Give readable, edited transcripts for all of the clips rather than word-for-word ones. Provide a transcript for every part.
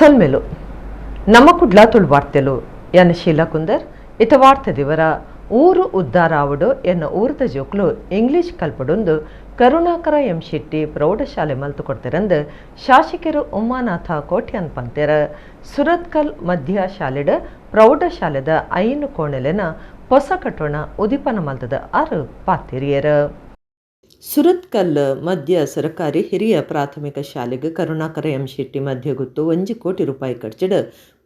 ಸೊಲ್ಮೆಲು ನಮ್ಮ ಕುಡ್ಲ ತುಳುವಾರ್ತೆಲು ಎನ್ನ ಶೀಲಾ ಕುಂದರ್ ಇತ ವಾರ್ತೆ ದಿವರ ಊರು ಉದ್ಧಾರ ಆವಡು ಎನ್ನ ಊರದ ಜೋಕ್ಲು ಇಂಗ್ಲಿಷ್ ಕಲ್ಪಡೊಂದು ಕರುಣಾಕರ ಎಂ ಶೆಟ್ಟಿ ಪ್ರೌಢಶಾಲೆ ಮಲ್ತು ಕೊಡ್ತಿರಂದು ಶಾಸಕರು ಉಮಾನಾಥ ಕೋಟ್ಯಾನ್ ಪಂತೆರ. ಸುರತ್ಕಲ್ ಮಧ್ಯ ಶಾಲೆಡ್ ಪ್ರೌಢಶಾಲೆದ 5 ಕೋಣೆಲೆನ ಹೊಸ ಕಟ್ಟೋಣ ಉದಿಪನ ಮಲ್ತದ ಆರು ಪಾತಿರಿಯರ. ಸುರತ್ಕಲ್ ಮಧ್ಯ ಸರಕಾರಿ ಹಿರಿಯ ಪ್ರಾಥಮಿಕ ಶಾಲೆಗೆ ಕರುಣಾಕರ ಎಂ ಶೆಟ್ಟಿ ಮಧ್ಯಗುತ್ತು 1 ಕೋಟಿ ರೂಪಾಯಿ ಖರ್ಚಿಡ್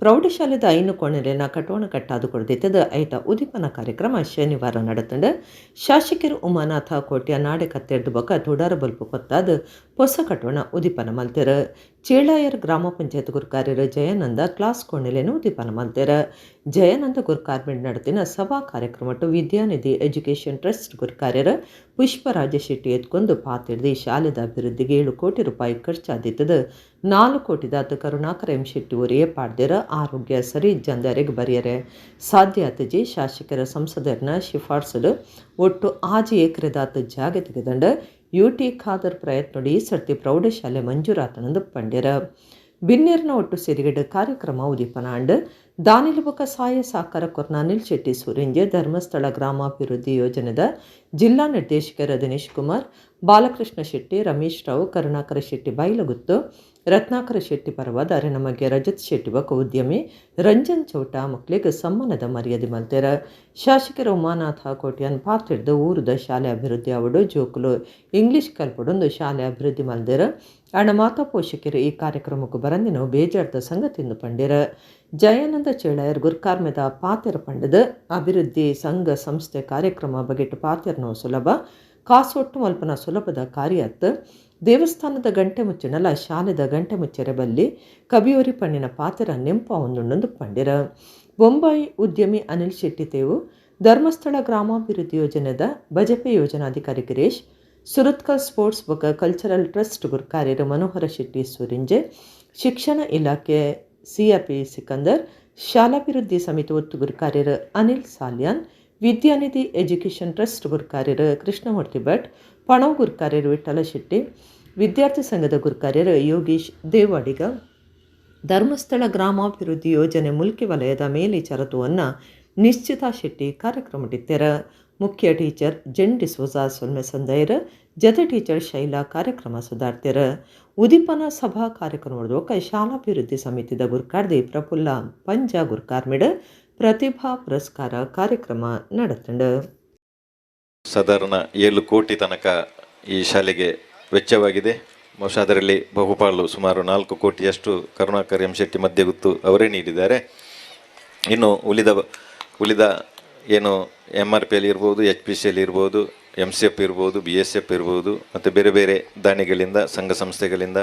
ಪ್ರೌಢಶಾಲೆದ 5 ಕೋಣೆಲೆನ ಕಟ್ಟೋಣ ಕಟ್ಟಾದು ಕೊಡ್ದಿತ್ತದ. ಐತ ಉದಿಪನ ಕಾರ್ಯಕ್ರಮ ಶನಿವಾರ ನಡೆತಂಡು. ಶಾಸಕರು ಉಮಾನಾಥ ಕೋಟ್ಯ ನಾಡೆ ಕತ್ತೆರ್ದು ಬೊಕ ತುಡಾರ ಬಲ್ಪು ಕೊತ್ತಾದ ಹೊಸ ಕಟ್ಟೋಣ ಉದಿಪನ ಮಲ್ತೆರ. ಚೇಳಾಯರ್ ಗ್ರಾಮ ಪಂಚಾಯತ್ ಗುರ್ಕಾರ್ಯರು ಜಯಾನಂದ ಕ್ಲಾಸ್ ಕೋಣೆಲೆನ ಉದಿಪನ ಮಲ್ತೆರ. ಜಯಾನಂದ ಗುರ್ಕಾರ್ಮೆಂಟ್ ನಡೆತಿನ ಸಭಾ ಕಾರ್ಯಕ್ರಮಟ್ಟು ವಿದ್ಯಾನಿಧಿ ಎಜುಕೇಷನ್ ಟ್ರಸ್ಟ್ ಗುರ್ಕಾರ್ಯರು ಪುಷ್ಪರಾಜ ಶೆಟ್ಟಿ ಎತ್ಕೊಂಡು ಪಾತಿರ್ದು ಶಾಲೆದ ಅಭಿವೃದ್ಧಿಗೆ 7 ಕೋಟಿ ರೂಪಾಯಿ ಖರ್ಚಾದಿತ್ತದ. 4 ಕೋಟಿದಾತ ಕರುಣಾಕರ ಎಂ ಶೆಟ್ಟಿ ಒರಿಯೇ ಪಾಡ್ದಿರ. ಆರೋಗ್ಯ ಸರಿ ಜಂದರೆಗ್ ಬರಿಯರೆ ಸಾಧ್ಯ ಆತಜಿ. ಶಾಸಕರ ಸಂಸದರನ್ನ ಶಿಫಾರ್ಸಡು ಒಟ್ಟು 6 ಎಕರೆದಾತ ಜಾಗೆ ತೆಗೆದಂಡ ಯುಟಿ ಖಾದರ್ ಪ್ರಯತ್ನಡಿ ಈ ಸರ್ತಿ ಪ್ರೌಢಶಾಲೆ ಮಂಜೂರಾತನಂದು ಪಂಡ್ಯರ. ಬಿನ್ನೇರ್ನ ಒಟ್ಟು ಸಿರಿಗಡ್ ಕಾರ್ಯಕ್ರಮ ಉದೀಪನ ಅಂಡ್ ದಾನಿಲುಬಕ ಸಾಯ ಸಾಕಾರ ಕೊರ್ನ ಅನಿಲ್ ಶೆಟ್ಟಿ ಸೂರಿಂಜೆ, ಧರ್ಮಸ್ಥಳ ಗ್ರಾಮಾಭಿವೃದ್ಧಿ ಯೋಜನೆದ ಜಿಲ್ಲಾ ನಿರ್ದೇಶಕರ ದಿನೇಶ್ ಕುಮಾರ್, ಬಾಲಕೃಷ್ಣ ಶೆಟ್ಟಿ, ರಮೇಶ್ ರಾವ್, ಕರುಣಾಕರ ಶೆಟ್ಟಿ ಬೈಲಗುತ್ತು, ರತ್ನಾಕರ ಶೆಟ್ಟಿ ಪರವಾದ ಅರೆನಮಗೆ ರಜತ್ ಶೆಟ್ಟಿ ಬೊಕ ಉದ್ಯಮಿ ರಂಜನ್ ಚೌಟ ಮಕ್ಕಳಿಗೆ ಸಮ್ಮಾನದ ಮರ್ಯಾದೆ ಮಲ್ತೆರ. ಶಾಸಕರ ಉಮಾನಾಥ ಕೋಟ್ಯಾನ್ ಪಾತಿರ್ದು ಊರುದ ಶಾಲೆ ಅಭಿವೃದ್ಧಿ ಅವಡು ಜೋಕುಲು ಇಂಗ್ಲಿಷ್ ಕಲ್ಪಡೊಂದು ಶಾಲೆ ಅಭಿವೃದ್ಧಿ ಮಲ್ದೆರ. ಅಣ್ಣ ಮಾತಾ ಪೋಷಕರು ಈ ಕಾರ್ಯಕ್ರಮಕ್ಕೆ ಬರಂದಿನ ಬೇಜಾರ್ದ ಸಂಗತಿಂದು ಪಂಡಿರ. ಜಯಾನಂದ ಚೇಳಾಯರ್ ಗುರ್ಕಾರ್ಮೆದ ಪಾತೆರ ಪಂಡದ ಅಭಿವೃದ್ಧಿ ಸಂಘ ಸಂಸ್ಥೆ ಕಾರ್ಯಕ್ರಮ ಬಗೆಟ್ ಪಾತೆರ್ನೋ ಸುಲಭ, ಕಾಸೊಟ್ಟು ಮಲ್ಪನ ಸುಲಭದ ಕಾರ್ಯತ್. ದೇವಸ್ಥಾನದ ಗಂಟೆ ಮುಚ್ಚಿನಲ ಶಾಲೆದ ಗಂಟೆ ಮುಚ್ಚರೆ ಬಲ್ಲಿ ಕಬಿಯೋರಿ ಪಣ್ಣಿನ ಪಾತೆರ ನೆಂಪ ಒಂದುಂಡೊಂದು ಪಂಡಿರ. ಬೊಂಬಾಯಿ ಉದ್ಯಮಿ ಅನಿಲ್ ಶೆಟ್ಟಿ ತೇವು, ಧರ್ಮಸ್ಥಳ ಗ್ರಾಮಾಭಿವೃದ್ಧಿ ಯೋಜನೆದ ಬಜಪೆ ಯೋಜನಾಧಿಕಾರಿ ಗಿರೀಶ್, ಸುರತ್ಕಲ್ ಸ್ಪೋರ್ಟ್ಸ್ ಬೊಕ ಕಲ್ಚರಲ್ ಟ್ರಸ್ಟ್ ಗುರ್ಕಾರ್ಯರು ಮನೋಹರ ಶೆಟ್ಟಿ ಸೂರಿಂಜೆ, ಶಿಕ್ಷಣ ಇಲಾಖೆ ಸಿಆರ್ಪಿ ಸಿಕಂದರ್, ಶಾಲಾಭಿವೃದ್ಧಿ ಸಮಿತಿ ಒತ್ತು ಗುರುಕಾರ್ಯರು ಅನಿಲ್ ಸಾಲ್ಯಾನ್, ವಿದ್ಯಾನಿಧಿ ಎಜುಕೇಷನ್ ಟ್ರಸ್ಟ್ ಗುರುಕಾರ್ಯರು ಕೃಷ್ಣಮೂರ್ತಿ ಭಟ್, ಪಣವ್ ಗುರುಕಾರ್ಯರು ವಿಠಲ ಶೆಟ್ಟಿ, ವಿದ್ಯಾರ್ಥಿ ಸಂಘದ ಗುರುಕಾರ್ಯರು ಯೋಗೀಶ್ ದೇವಾಡಿಗ, ಧರ್ಮಸ್ಥಳ ಗ್ರಾಮಾಭಿವೃದ್ಧಿ ಯೋಜನೆ ಮುಲ್ಕಿ ವಲಯದ ಮೇಲ್ವಿಚಾರತ್ವವನ್ನು ನಿಶ್ಚಿತಾ ಶೆಟ್ಟಿ ಕಾರ್ಯಕ್ರಮಟ್ಟಿತ್ತೆರ. ಮುಖ್ಯ ಟೀಚರ್ ಜೆನ್ ಡಿಸೋಜಾ ಸೊಲ್ಮೆ ಸಂದೈರ್, ಜತೆ ಟೀಚರ್ ಶೈಲಾ ಕಾರ್ಯಕ್ರಮ ಸುಧಾರ್ತಿರ. ಉದಿಪನ ಸಭಾ ಕಾರ್ಯಕ್ರಮದ ಶಾಲಾಭಿವೃದ್ಧಿ ಸಮಿತಿದ ಗುರ್ಕಾರ್ದಿ ಪ್ರಫುಲ್ಲ ಪಂಜ ಗುರ್ಕಾರ್ಮಿಡ್ ಪ್ರತಿಭಾ ಪುರಸ್ಕಾರ ಕಾರ್ಯಕ್ರಮ ನಡೆತಂಡು. ಸಾಧಾರಣ 7 ಕೋಟಿ ತನಕ ಈ ಶಾಲೆಗೆ ವೆಚ್ಚವಾಗಿದೆ. ಬಹುಶಃ ಅದರಲ್ಲಿ ಬಹುಪಾಲು ಸುಮಾರು 4 ಕೋಟಿಯಷ್ಟು ಕರುಣಾಕರ್ ಎಂ ಶೆಟ್ಟಿ ಮಧ್ಯಗುತ್ತು ಅವರೇ ನೀಡಿದ್ದಾರೆ. ಇನ್ನು ಉಳಿದ ಉಳಿದ ಏನು MRPL ಇರ್ಬೋದು, HPCL ಇರ್ಬೋದು, MCF ಇರ್ಬೋದು, BSF ಇರ್ಬೋದು, ಮತ್ತು ಬೇರೆ ಬೇರೆ ದಾನಿಗಳಿಂದ, ಸಂಘ ಸಂಸ್ಥೆಗಳಿಂದ,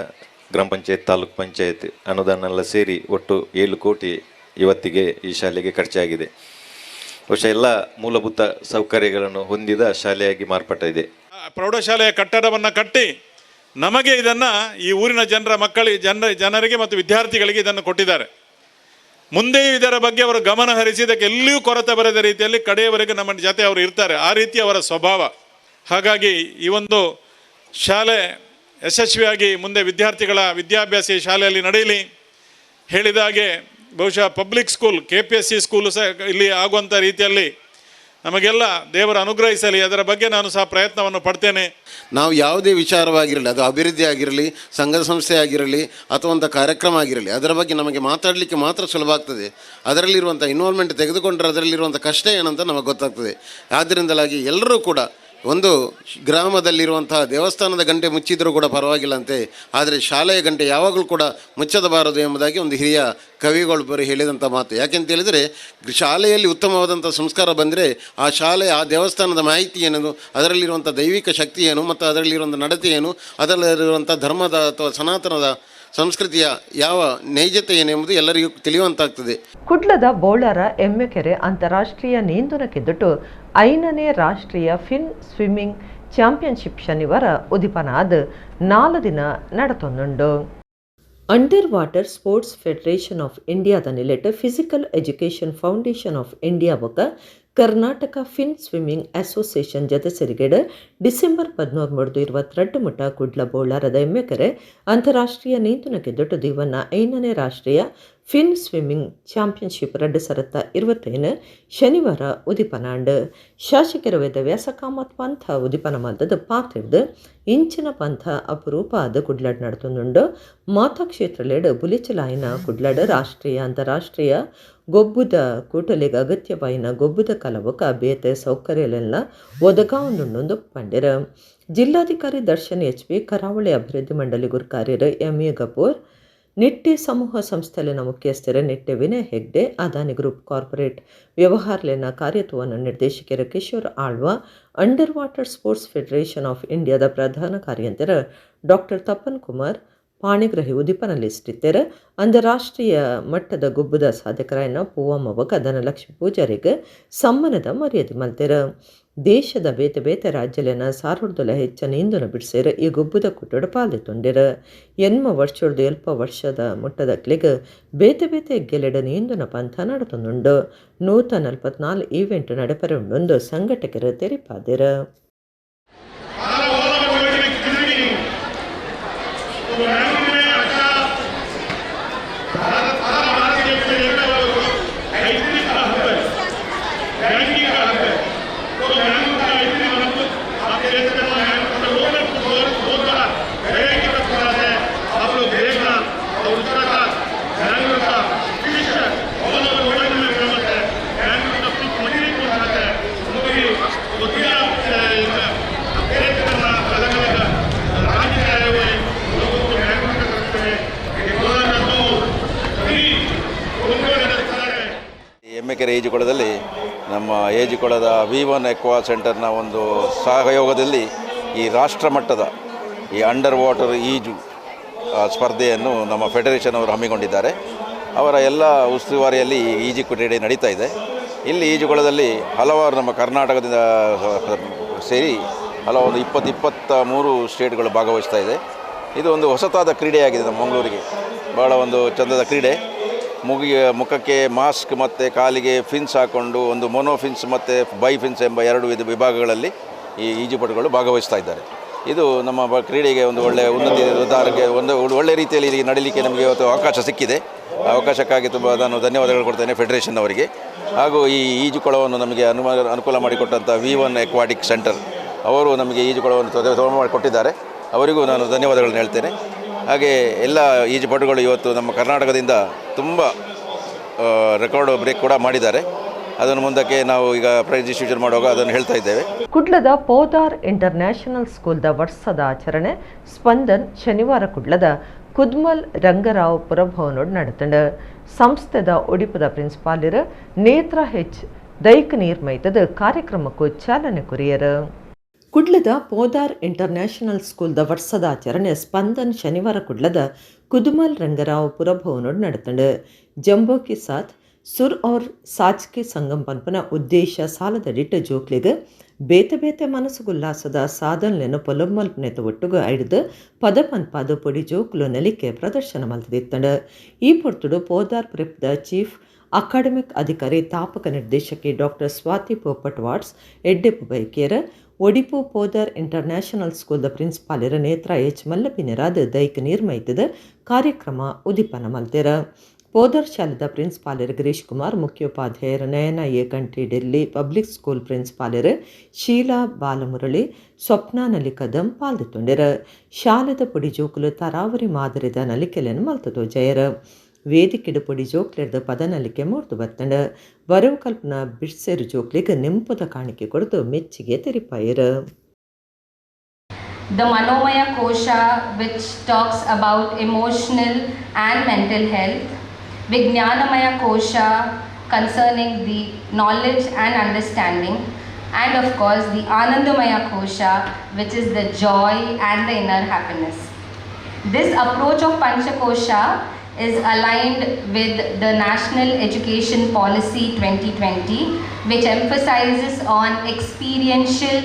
ಗ್ರಾಮ ಪಂಚಾಯತ್, ತಾಲೂಕು ಪಂಚಾಯತ್ ಅನುದಾನ ಎಲ್ಲ ಸೇರಿ ಒಟ್ಟು 7 ಕೋಟಿ ಇವತ್ತಿಗೆ ಈ ಶಾಲೆಗೆ ಖರ್ಚಾಗಿದೆ. ಬಹುಶಃ ಎಲ್ಲ ಮೂಲಭೂತ ಸೌಕರ್ಯಗಳನ್ನು ಹೊಂದಿದ ಶಾಲೆಯಾಗಿ ಮಾರ್ಪಟ್ಟಿದೆ. ಪ್ರೌಢಶಾಲೆಯ ಕಟ್ಟಡವನ್ನು ಕಟ್ಟಿ ನಮಗೆ ಇದನ್ನು ಈ ಊರಿನ ಜನರ ಮಕ್ಕಳಿಗೆ, ಜನರಿಗೆ ಮತ್ತು ವಿದ್ಯಾರ್ಥಿಗಳಿಗೆ ಇದನ್ನು ಕೊಟ್ಟಿದ್ದಾರೆ. ಮುಂದೆಯೂ ಇದರ ಬಗ್ಗೆ ಅವರು ಗಮನ ಹರಿಸಿ ಇದಕ್ಕೆ ಎಲ್ಲಿಯೂ ಕೊರತೆ ಬರದ ರೀತಿಯಲ್ಲಿ ಕಡೆಯವರೆಗೆ ನಮ್ಮ ಜೊತೆ ಅವರು ಇರ್ತಾರೆ. ಆ ರೀತಿ ಅವರ ಸ್ವಭಾವ. ಹಾಗಾಗಿ ಈ ಒಂದು ಶಾಲೆ ಯಶಸ್ವಿಯಾಗಿ ಮುಂದೆ ವಿದ್ಯಾರ್ಥಿಗಳ ವಿದ್ಯಾಭ್ಯಾಸ ಈ ಶಾಲೆಯಲ್ಲಿ ನಡೆಯಲಿ. ಹೇಳಿದ ಹಾಗೆ ಬಹುಶಃ ಪಬ್ಲಿಕ್ ಸ್ಕೂಲ್, ಕೆಪಿಎಸ್ಸಿ ಸ್ಕೂಲು ಸಹ ಇಲ್ಲಿ ಆಗುವಂಥ ರೀತಿಯಲ್ಲಿ ನಮಗೆಲ್ಲ ದೇವರು ಅನುಗ್ರಹಿಸಲಿ. ಅದರ ಬಗ್ಗೆ ನಾನು ಸಹ ಪ್ರಯತ್ನವನ್ನು ಪಡ್ತೇನೆ. ನಾವು ಯಾವುದೇ ವಿಚಾರವಾಗಿರಲಿ, ಅದು ಅಭಿವೃದ್ಧಿ ಆಗಿರಲಿ, ಸಂಘ ಸಂಸ್ಥೆ ಆಗಿರಲಿ, ಅಥವಾ ಒಂದು ಕಾರ್ಯಕ್ರಮ ಆಗಿರಲಿ, ಅದರ ಬಗ್ಗೆ ನಮಗೆ ಮಾತಾಡಲಿಕ್ಕೆ ಮಾತ್ರ ಸುಲಭ ಆಗ್ತದೆ. ಅದರಲ್ಲಿರುವಂಥ ಇನ್ವಾಲ್ವ್ಮೆಂಟ್ ತೆಗೆದುಕೊಂಡ್ರೆ ಅದರಲ್ಲಿರುವಂಥ ಕಷ್ಟ ಏನಂತ ನಮಗೆ ಗೊತ್ತಾಗ್ತದೆ. ಆದ್ದರಿಂದಲಾಗಿ ಎಲ್ಲರೂ ಕೂಡ ಒಂದು ಗ್ರಾಮದಲ್ಲಿರುವಂತಹ ದೇವಸ್ಥಾನದ ಗಂಟೆ ಮುಚ್ಚಿದರೂ ಕೂಡ ಪರವಾಗಿಲ್ಲಂತೆ, ಆದರೆ ಶಾಲೆಯ ಗಂಟೆ ಯಾವಾಗಲೂ ಕೂಡ ಮುಚ್ಚದಬಾರದು ಎಂಬುದಾಗಿ ಒಂದು ಹಿರಿಯ ಕವಿಗಳೊಬ್ಬರು ಹೇಳಿದಂಥ ಮಾತು. ಯಾಕೆಂತ ಹೇಳಿದರೆ, ಶಾಲೆಯಲ್ಲಿ ಉತ್ತಮವಾದಂಥ ಸಂಸ್ಕಾರ ಬಂದರೆ ಆ ಶಾಲೆ, ಆ ದೇವಸ್ಥಾನದ ಮಾಹಿತಿ ಏನದು, ಅದರಲ್ಲಿರುವಂಥ ದೈವಿಕ ಶಕ್ತಿ ಏನು ಮತ್ತು ಅದರಲ್ಲಿರುವಂಥ ನಡತೆ ಏನು, ಅದರಲ್ಲಿರುವಂಥ ಧರ್ಮದ ಅಥವಾ ಸನಾತನದ ಸಂಸ್ಕೃತಿಯ ಯಾವ ನೈಜತೆ ಏನೆಂಬುದು ಎಲ್ಲರಿಗೂ ತಿಳಿಯುವಂತಾಗ್ತದೆ. ಕುಡ್ಲದ ಬೋಳಾರ ಎಮ್ಮೆಕೆರೆ ಅಂತಾರಾಷ್ಟ್ರೀಯ ನೀಂದುನಕ್ಕೆದ್ದುಟ್ಟು 5ನೇ ರಾಷ್ಟ್ರೀಯ ಫಿನ್ ಸ್ವಿಮ್ಮಿಂಗ್ ಚಾಂಪಿಯನ್ಶಿಪ್ ಶನಿವಾರ ಉದಿಪನ ಆದ 4 ದಿನ ನಡತೊಂದುಂಡು. Under water sports federation of ಇಂಡಿಯಾದ ನಿಲೆಟ್ physical education foundation of India ಬೊಕ ಕರ್ನಾಟಕ ಫಿನ್ ಸ್ವಿಮ್ಮಿಂಗ್ ಅಸೋಸಿಯೇಷನ್ ಜತೆ ಸರಿಗೇಡು ಡಿಸೆಂಬರ್ 13 22 ಮುಟ ಕುಡ್ಲ ಬೋಳಾರದ ಎಮ್ಮೆಕೆರೆ ಅಂತಾರಾಷ್ಟ್ರೀಯ ನೀಂದುನಕ್ಕೆ ದೊಡ್ಡ ದಿವನ್ನ 5ನೇ ರಾಷ್ಟ್ರೀಯ ಫಿನ್ ಸ್ವಿಮ್ಮಿಂಗ್ ಚಾಂಪಿಯನ್ಶಿಪ್ 2025 ಶನಿವಾರ ಉದಿಪನಾಂಡ್. ಶಾಸಕರ ವೇದವ್ಯಾಸ ಕಾಮತ್ ಪಂಥ ಉದಿಪನ ಮಲ್ತದ ಪಾತಿರ್ದು ಇಂಚಿನ ಪಂಥ ಅಪರೂಪ ಆದ ಕುಡ್ಲಡ್ ನಡತೊಂದುಂಡು. ಮಾತಾ ಕ್ಷೇತ್ರಲೇಡು ಬುಲಿಚಲಾಯಿನ ಕುಡ್ಲಡ್ ರಾಷ್ಟ್ರೀಯ ಅಂತಾರಾಷ್ಟ್ರೀಯ ಗೊಬ್ಬುದ ಕೂಟಲಿಗೆ ಅಗತ್ಯವಾಯಿನ ಗೊಬ್ಬುದ ಕಲವಕ ಬೇತೆ ಸೌಕರ್ಯಲೆಲ್ಲ ಒದಗಾವೊಂದುಂಡು ಪಂಡೆರ್. ಜಿಲ್ಲಾಧಿಕಾರಿ ದರ್ಶನ್ ಎಚ್.ಪಿ, ಕರಾವಳಿ ಅಭಿವೃದ್ಧಿ ಮಂಡಳಿ ಗುರ್ಕಾರ್ಯರು ಎಂ.ಎ. ಗಪೂರ್, ನಿಟ್ಟೆ ಸಮೂಹ ಸಂಸ್ಥೆಲಿನ ಮುಖ್ಯಸ್ಥರು ನಿಟ್ಟೆ ವಿನಯ್ ಹೆಗ್ಡೆ, ಅದಾನಿ ಗ್ರೂಪ್ ಕಾರ್ಪೊರೇಟ್ ವ್ಯವಹಾರಲಿನ ಕಾರ್ಯತ್ವವನ್ನು ನಿರ್ದೇಶಕರು Kishore Alva, under water sports federation of ಇಂಡಿಯಾದ ಪ್ರಧಾನ ಕಾರ್ಯಂತರ ಡಾಕ್ಟರ್ ತಪನ್ ಕುಮಾರ್ ಪಾಣಿಗ್ರಹಿ ಉದಿಪನ ಲಿಸ್ಟಿತ್ತೆರ್. ಅಂತಾರಾಷ್ಟ್ರೀಯ ಮಟ್ಟದ ಗೊಬ್ಬುದ ಸಾಧಕರಾಯನ ಪೂವಮ್ಮ ಬೊಕ ಧನಲಕ್ಷ್ಮಿ ಪೂಜಾರಿಗೆ ಸಮ್ಮಾನದ ಮರ್ಯಾದೆ ಮಲ್ತೆರ್. ದೇಶದ ಬೇತೆ ಬೇತೆ ರಾಜ್ಯಲೆನ 1000 ಹೆಚ್ಚ ನೀಂದುನ ಬಿಡ್ಸೇರ್ ಈ ಗೊಬ್ಬುದ ಕೂಟಡ್ ಪಾಲ್ದೆತೊಂಡೆರ್. 80 ವರ್ಷೊಡ್ದು 70 ವರ್ಷದ ಮುಟ್ಟದಕ್ಲೆಗ್ ಬೇತೆ ಬೇತೆ ಎಗ್ಗೆಲೆಡ್ ನೀಂದುನ ಪಂಥ ನಡತೊಂದುಂಡು. 144 ಈವೆಂಟ್ ನಡಪರೆ ಉಂಡುಂದು ಸಂಘಟಕರು ತೆರಿಪಾದೆರ್. ಎಮ್ಮೆಕೆರೆ ಈಜುಕೊಳದಲ್ಲಿ ನಮ್ಮ ಈಜುಕೊಳದ V1 aqua ಸೆಂಟರ್ನ ಒಂದು ಸಹಯೋಗದಲ್ಲಿ ಈ ರಾಷ್ಟ್ರಮಟ್ಟದ ಈ ಅಂಡರ್ ವಾಟರ್ ಈಜು ಸ್ಪರ್ಧೆಯನ್ನು ನಮ್ಮ ಫೆಡರೇಷನ್ ಅವರು ಹಮ್ಮಿಕೊಂಡಿದ್ದಾರೆ. ಅವರ ಎಲ್ಲ ಉಸ್ತುವಾರಿಯಲ್ಲಿ ಈ ಈಜು ಕ್ರೀಡೆ ನಡೀತಾ ಇದೆ. ಇಲ್ಲಿ ಈಜುಕೊಳದಲ್ಲಿ ಹಲವಾರು ನಮ್ಮ ಕರ್ನಾಟಕದಿಂದ ಸೇರಿ ಹಲವು 23 ಸ್ಟೇಟ್ಗಳು ಭಾಗವಹಿಸ್ತಾ ಇದೆ. ಇದು ಒಂದು ಹೊಸತಾದ ಕ್ರೀಡೆಯಾಗಿದೆ ನಮ್ಮ ಮಂಗಳೂರಿಗೆ. ಭಾಳ ಒಂದು ಚಂದದ ಕ್ರೀಡೆ. ಮುಖಕ್ಕೆ ಮಾಸ್ಕ್ ಮತ್ತು ಕಾಲಿಗೆ ಫಿನ್ಸ್ ಹಾಕ್ಕೊಂಡು ಒಂದು ಮೊನೋಫಿನ್ಸ್ ಮತ್ತು ಬೈಫಿನ್ಸ್ ಎಂಬ ಎರಡು ವಿಭಾಗಗಳಲ್ಲಿ ಈ ಈಜುಪಟುಗಳು ಭಾಗವಹಿಸ್ತಾ ಇದ್ದಾರೆ. ಇದು ನಮ್ಮ ಕ್ರೀಡೆಗೆ ಒಂದು ಒಳ್ಳೆಯ ಉನ್ನತಿ ಉದ್ಧಾರಕ್ಕೆ ಒಂದು ಒಳ್ಳೆಯ ರೀತಿಯಲ್ಲಿ ಇಲ್ಲಿ ನಡೀಲಿಕ್ಕೆ ನಮಗೆ ಇವತ್ತು ಅವಕಾಶ ಸಿಕ್ಕಿದೆ. ಆ ಅವಕಾಶಕ್ಕಾಗಿ ತುಂಬ ನಾನು ಧನ್ಯವಾದಗಳು ಕೊಡ್ತೇನೆ ಫೆಡರೇಷನ್ ಅವರಿಗೆ. ಹಾಗೂ ಈ ಈಜುಕೊಳವನ್ನು ನಮಗೆ ಅನುಕೂಲ ಮಾಡಿಕೊಟ್ಟಂಥ V1 aquatic centre ಅವರು ನಮಗೆ ಈಜುಕೊಳವನ್ನು ತೊಂದರೆ ಮಾಡಿಕೊಟ್ಟಿದ್ದಾರೆ. ಅವರಿಗೂ ನಾನು ಧನ್ಯವಾದಗಳನ್ನು ಹೇಳ್ತೇನೆ. ಹಾಗೆ ಎಲ್ಲ ಈಜುಪಟುಗಳು ಇವತ್ತು ನಮ್ಮ ಕರ್ನಾಟಕದಿಂದ ತುಂಬ ರೆಕಾರ್ಡ್ ಬ್ರೇಕ್ ಕೂಡ ಮಾಡಿದ್ದಾರೆ. ಅದನ್ನು ಮುಂದಕ್ಕೆ ನಾವು ಈಗ ಪ್ರೈಸ್ ಡಿಸ್ಟ್ರಿಬ್ಯೂಷನ್ ಮಾಡುವಾಗ ಅದನ್ನು ಹೇಳ್ತಾ ಇದ್ದೇವೆ. ಕುಡ್ಲದ ಪೋದಾರ್ ಇಂಟರ್ನ್ಯಾಷನಲ್ ಸ್ಕೂಲ್ದ ವರ್ಷದ ಆಚರಣೆ ಸ್ಪಂದನ್ ಶನಿವಾರ ಕುಡ್ಲದ ಕುದ್ಮಲ್ ರಂಗರಾವ್ ಪುರಭವನೋಡ್ ನಡೆತಂಡು. ಸಂಸ್ಥೆದ ಒಡಿಪುದ ಪ್ರಿನ್ಸಿಪಾಲರು ನೇತ್ರ ಹೆಚ್ ದೈಕ್ ನೀರ್ಮೈತದ ಕಾರ್ಯಕ್ರಮಕ್ಕೂ ಚಾಲನೆ ಕೊರಿಯರು. ಕುಡ್ಲದ ಪೋದಾರ್ ಇಂಟರ್ನ್ಯಾಷನಲ್ ಸ್ಕೂಲ್ದ ವರ್ಷದ ಆಚರಣೆ ಸ್ಪಂದನ್ ಶನಿವಾರ ಕುಡ್ಲದ ಕುದುಮಲ್ ರಂಗರಾವ್ ಪುರಭವನೋಡ್ ನಡೆತಂಡು. ಜಂಬೋ ಕಿ ಸಾಥ್ ಸುರ್ ಔರ್ ಸಾಜ್ಕೆ ಸಂಗಮ್ ಪನ್ಪನ ಉದ್ದೇಶ ಸಾಲದಡಿಟ್ಟು ಜೋಕ್ಲಿಗ್ ಬೇತೆ ಬೇತೆ ಮನಸ್ಸುಗುಲ್ಲಾಸದ ಸಾಧನೆಯನ್ನು ಪೊಲೊಮ್ಮಲ್ಪನೆತ ಒಟ್ಟುಗು ಐಡ್ದು ಪದ ಪನ್ಪಾದ ಪೊಡಿ ಜೋಕ್ಲು ನಲಿಕೆ ಪ್ರದರ್ಶನ ಮಲ್ತದಿತ್ತಂಡು. ಈ ಪೊರ್ತುಡು ಪೋದಾರ್ ಪ್ರಿಪ್ದ ಚೀಫ್ ಅಕಾಡೆಮಿಕ್ ಅಧಿಕಾರಿ ತಾಪಕ ನಿರ್ದೇಶಕಿ doctor Swathi Popat what's ಎಡ್ಡೆಪ್ಪು ಬೈಕೇರ್, Odipu Podar international ಸ್ಕೂಲ್ದ ಪ್ರಿನ್ಸಿಪಾಲರ ನೇತ್ರ ಎಚ್ ಮಲ್ಲಪಿನರಾದ ದೈಕ್ ನೀರ್ಮೈತದ ಕಾರ್ಯಕ್ರಮ ಉದಿಪನ ಮಲ್ತೆರ. ಪೋದರ್ ಶಾಲೆದ ಪ್ರಿನ್ಸಿಪಾಲರ್ Girish Kumar, ಮುಖ್ಯೋಪಾಧ್ಯಾಯರ Nayana A Kanti, Delhi public school ಪ್ರಿನ್ಸಿಪಾಲರ್ Sheela Balamurali, ಸ್ವಪ್ನ ನಲಿ ಕದಂ ಪಾಲ್ದಿತ್ತೊಂಡೆರ. ಶಾಲೆದ ಪೊಡಿ ಜೋಕುಲು ತರಾವರಿ ಮಾದರಿದ ನಲಿಕೆಲೆನ್ ಮಲ್ತದೋ ಜಯರ. ವೇದಿಕೆಡು ಪೊಡಿ ಜೋಕ್ಲೆರ್ದ ಪದ ನಲಿಕೆ ಮೂರ್ತು ಬತ್ತಂಡ. ಬರವು ಕಲ್ಪನ ಬಿಡ್ಸೇರು ಜೋಕ್ಲಿಗೆ ನೆಂಪುದ ಕಾಣಿಕೆ ಕೊಡ್ದು ಮೆಚ್ಚಿಗೆ ತೆರಿಪಾಯರು. The Manomaya Kosha, which talks about emotional and mental health. Vijnanamaya Kosha, concerning the knowledge and understanding. And of course the Anandamaya Kosha, which is the joy and the inner happiness. This approach of Panchakosha is aligned with the National Education Policy 2020, which emphasizes on experiential,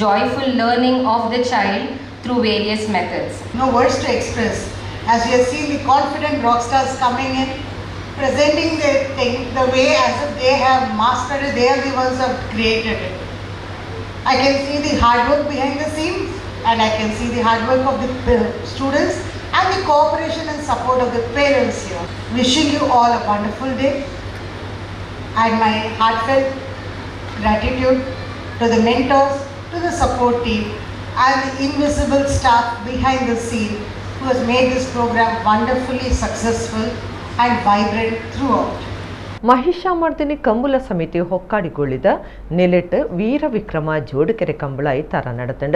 joyful learning of the child through various methods. No words to express. As we have seen the confident rock stars coming in, presenting their thing the way as if they have mastered it, they are the ones who have created it. I can see the hard work behind the scenes, and I can see the hard work of the students and the cooperation and support of the parents here. Wishing you all a wonderful day, and my heartfelt gratitude to the mentors, to the support team, and the invisible staff behind the scene who has made this program wonderfully successful and vibrant throughout. Mahishamardini Kambala ಸಮಿತಿ ಹೊಕ್ಕಾಡಿಗೊಳ್ಳಿದ ನೆಲೆಟ್ ವೀರ ವಿಕ್ರಮ ಜೋಡುಕೆರೆ ಕಂಬಳ ಐತಾರ ನಡೆತಂಡ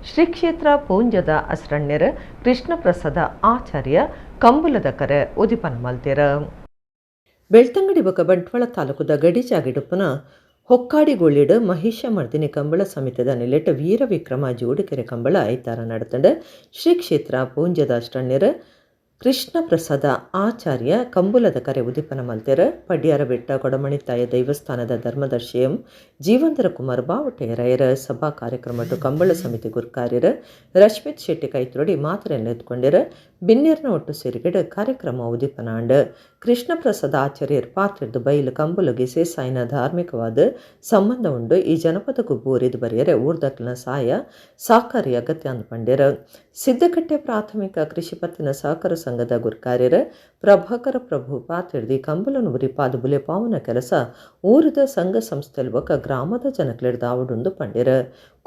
ಶ್ರೀ ಕ್ಷೇತ್ರ ಪೂಂಜದ ಅಸ್ರಣ್ಯರ ಕೃಷ್ಣಪ್ರಸಾದ ಆಚಾರ್ಯ ಕಂಬುಲದ ಕರೆ ಉದಿಪನ ಮಲ್ತೆರ. ಬೆಳ್ತಂಗಡಿ ಬೊಕ ಬಂಟ್ವಾಳ ತಾಲೂಕುದ ಗಡಿಜಾಗಿಡುಪುನ ಹೊಕ್ಕಾಡಿಗೊಳ್ಳಿಡು ಮಹಿಷಮರ್ದಿನಿ ಕಂಬಳ ಸಮಿತಿದ ನೆಲೆಟ್ ವೀರ ವಿಕ್ರಮ ಜೋಡುಕೆರೆ ಕಂಬಳ ಐತಾರ ನಡೆತಂಡ ಶ್ರೀ ಕ್ಷೇತ್ರ ಪೂಂಜದ ಅಷ್ಟಣ್ಯರ ಕೃಷ್ಣಪ್ರಸಾದ ಆಚಾರ್ಯ ಕಂಬುಲದ ಕರೆ ಉದಿಪನ ಮಲ್ತೆರ. ಪಡ್ಯಾರ ಬೆಟ್ಟ ಕೊಡಮಣಿತಾಯ ದೈವಸ್ಥಾನದ ಧರ್ಮದರ್ಶಿಯಂ ಜೀವಂತರ ಕುಮಾರ್ ಬಾವಟೆಯರ ಸಭಾ ಕಾರ್ಯಕ್ರಮಟ್ಟು ಕಂಬಳ ಸಮಿತಿ ಗುರ್ಕಾರ್ಯರ ರಶ್ಮಿತ್ ಶೆಟ್ಟಿ ಕೈತ್ರೊಡಿ ಮಾತರೆಯನ್ನು ಎತ್ಕೊಂಡಿರ. ಬಿನ್ನೇರ್ನ ಒಟ್ಟು ಸೇರಿಗೆಡು ಕಾರ್ಯಕ್ರಮ ಉದಿಪನ ಆಂಡ್. ಕೃಷ್ಣಪ್ರಸಾದ ಆಚಾರ್ಯರ್ ಪಾತ್ರೆದ್ದು ಬೈಲು ಕಂಬುಲಗೆ ಸೇಸಾಯಿನ ಧಾರ್ಮಿಕವಾದ ಸಂಬಂಧ ಉಂಡು, ಈ ಜನಪದ ಗುಬ್ಬೂರಿದು ಬರೆಯರೆ ಊರ್ದಕ್ಲಿನ ಸಾಯ ಸಾಕಾರಿ ಅಗತ್ಯ ಅಂದ್ ಪಂಡ್ಯರ. ಸಿದ್ದಕಟ್ಟೆ ಪ್ರಾಥಮಿಕ ಕೃಷಿ ಪತ್ತಿನ ಸಹಕಾರ ಸಂಘದ ಗುರ್ಕಾರ್ಯರ ಪ್ರಭಾಕರ ಪ್ರಭು ಪಾತ್ರೆಡ್ದಿ ಕಂಬಲನು ಉರಿಪಾದ ಬುಲೆ ಪಾವನ ಕೆಲಸ ಊರದ ಸಂಘ ಸಂಸ್ಥೆಲ್ ಬೊಕ ಗ್ರಾಮದ ಜನಕ್ಲೆಡ್ದ್ ಆವಡುಂದು ಪಂಡ್ಯರ.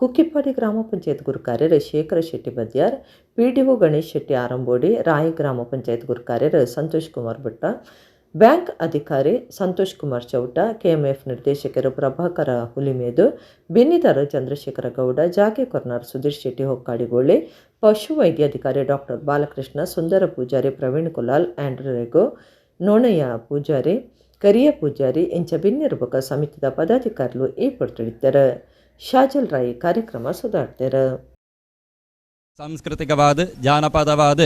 ಕುಕ್ಕಿಪ್ಪಾಡಿ ಗ್ರಾಮ ಪಂಚಾಯತ್ ಗುರುಕಾರ್ಯರ ಶೇಖರ ಶೆಟ್ಟಿ ಬದ್ಯಾರ್, ಪಿಡಿಒ ಗಣೇಶ್ ಶೆಟ್ಟಿ ಆರಂಬೋಡಿ, ರಾಯಿ ಗ್ರಾಮ ಪಂಚಾಯತ್ ಗುರುಕಾರ್ಯರ ಸಂತೋಷ್ ಕುಮಾರ್ ಭಟ್ಟ, ಬ್ಯಾಂಕ್ ಅಧಿಕಾರಿ ಸಂತೋಷ್ ಕುಮಾರ್ ಚೌಟ, ಕೆಎಂಎಫ್ ನಿರ್ದೇಶಕರು ಪ್ರಭಾಕರ ಹುಲಿಮೇದು, ಬೆನ್ನಿದಾರ ಚಂದ್ರಶೇಖರ ಗೌಡ, ಜಾಗೆ ಕೊರ್ನಾರ್ ಸುಧೀರ್ ಶೆಟ್ಟಿ ಹೊಕ್ಕಾಡಿಗೋಳಿ, ಪಶು ವೈದ್ಯಾಧಿಕಾರಿ ಡಾಕ್ಟರ್ ಬಾಲಕೃಷ್ಣ, ಸುಂದರ ಪೂಜಾರಿ, ಪ್ರವೀಣ್ ಕುಲಾಲ್, ಆಂಡ್ರೂ ರೆಗೋ, ನೋಣಯ್ಯ ಪೂಜಾರಿ, ಕರಿಯ ಪೂಜಾರಿ ಇಂಚ ಬಿನ್ನಿರ್ಬಕ ಸಮಿತಿದ ಪದಾಧಿಕಾರಿಗಳು ಏರ್ಪಡ್ತಿದ್ದಾರೆ. ಶಾಜಲ್ ರಾಯ್ ಕಾರ್ಯಕ್ರಮ ಸುಧಾರ್ತಾರೆ. ಸಾಂಸ್ಕೃತಿಕವಾದ ಜಾನಪದವಾದ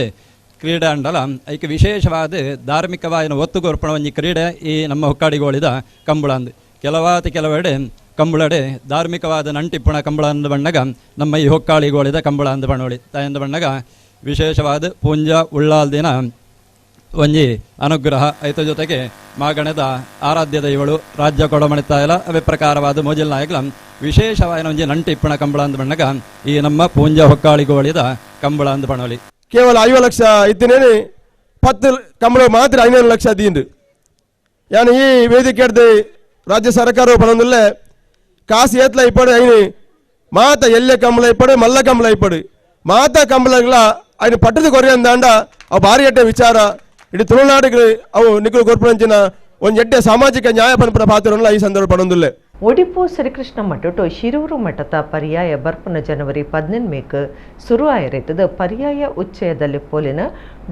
ಕ್ರೀಡಾ ಅಂಡಲ ಐಕೆ ವಿಶೇಷವಾದ ಧಾರ್ಮಿಕವಾದ ಒತ್ತುಗೊರ್ಪಣ ಒಂಜಿ ಕ್ರೀಡೆ ಈ ನಮ್ಮ ಹೊಕ್ಕಾಡಿಗೋಳಿದ ಕಂಬಳ ಅಂದು. ಕೆಲವಾತಿ ಕೆಲವೆಡೆ ಕಂಬಳಡೆ ಧಾರ್ಮಿಕವಾದ ನಂಟಿಪ್ಪುಣ ಕಂಬಳ ಅಂದ ಬಣ್ಣಗ ನಮ್ಮ ಈ ಹೊಕ್ಕಾಳಿಗೋಳಿದ ಕಂಬಳ ಅಂದ ಬಣ್ಣೋಳಿ ತಾಯಂದ ಬಣ್ಣಗ ವಿಶೇಷವಾದ ಪೂಂಜ ಉಳ್ಳಾಲ್ ದಿನ ಒಂಜಿ ಅನುಗ್ರಹ ಐತ ಜೊತೆಗೆ ಮಾಗಣದ ಆರಾಧ್ಯ ದೈವಳು ರಾಜ್ಯ ಕೊಡಮಣಿತಾಯಲ ಅವೇ ಪ್ರಕಾರವಾದ ಮೋಜಿಲ್ ನಾಯಕಲ ವಿಶೇಷವಾದ ಒಂಜಿ ನಂಟಿಪ್ಪಣ ಕಂಬಳ ಅಂದ ಬಣ್ಣಗ ಈ ನಮ್ಮ ಪೂಂಜ ಹೊಕ್ಕಾಳಿಗೋಳಿದ ಕಂಬಳ ಅಂದ ಬಣ್ಣೋಳಿ. ಕೇವಲ 50 ಲಕ್ಷ ಇತ್ತಿನೇನೆ 10 ಕಂಬಳ ಮಾತ್ರ 500 ಲಕ್ಷ ದೀಂಡು. ಯಾನು ಈ ವೇದಿಕೆ ರಾಜ್ಯ ಸರ್ಕಾರ ಪಣೊಂದುಲ್ಲೆ ಕಾಸು ಏತ್ಲ ಇಪ್ಪಡು ಐನು ಮಾತ ಎಲ್ಲೆ ಕಂಬಳ ಇಪ್ಪಡು ಮಲ್ಲ ಕಂಬಳ ಇಪ್ಪಡು ಮಾತ ಕಂಬಳಗಳ ಐನು ಪಟ್ಟದ ಕೊರೆಯಂದಾಂಡ ಅವು ಭಾರಿ ಎಡ್ಡೆ ವಿಚಾರ. ಇಡೀ ತುಳುನಾಡಿಗೆ ಅವು ನಿಖಲು ಕೊರ್ಪುನಂಚಿನ ಒಂದು ಎಡ್ಡೆ ಸಾಮಾಜಿಕ ನ್ಯಾಯ ಪನ್ಪುನ ಪಾತ್ರವನ್ನ ಈ ಸಂದರ್ಭ ಪಣೊಂದುಲ್ಲೆ. ಒಡಿಪು ಶ್ರೀಕೃಷ್ಣ ಮಠಟು ಶಿರೂರು ಮಠದ ಪರ್ಯಾಯ ಬರ್ಪುನ ಜನವರಿ 18 ಸುರು ಆಯಿರಿತದ ಪರ್ಯಾಯ ಉಚ್ಚಯದಲ್ಲಿ ಪೋಲಿನ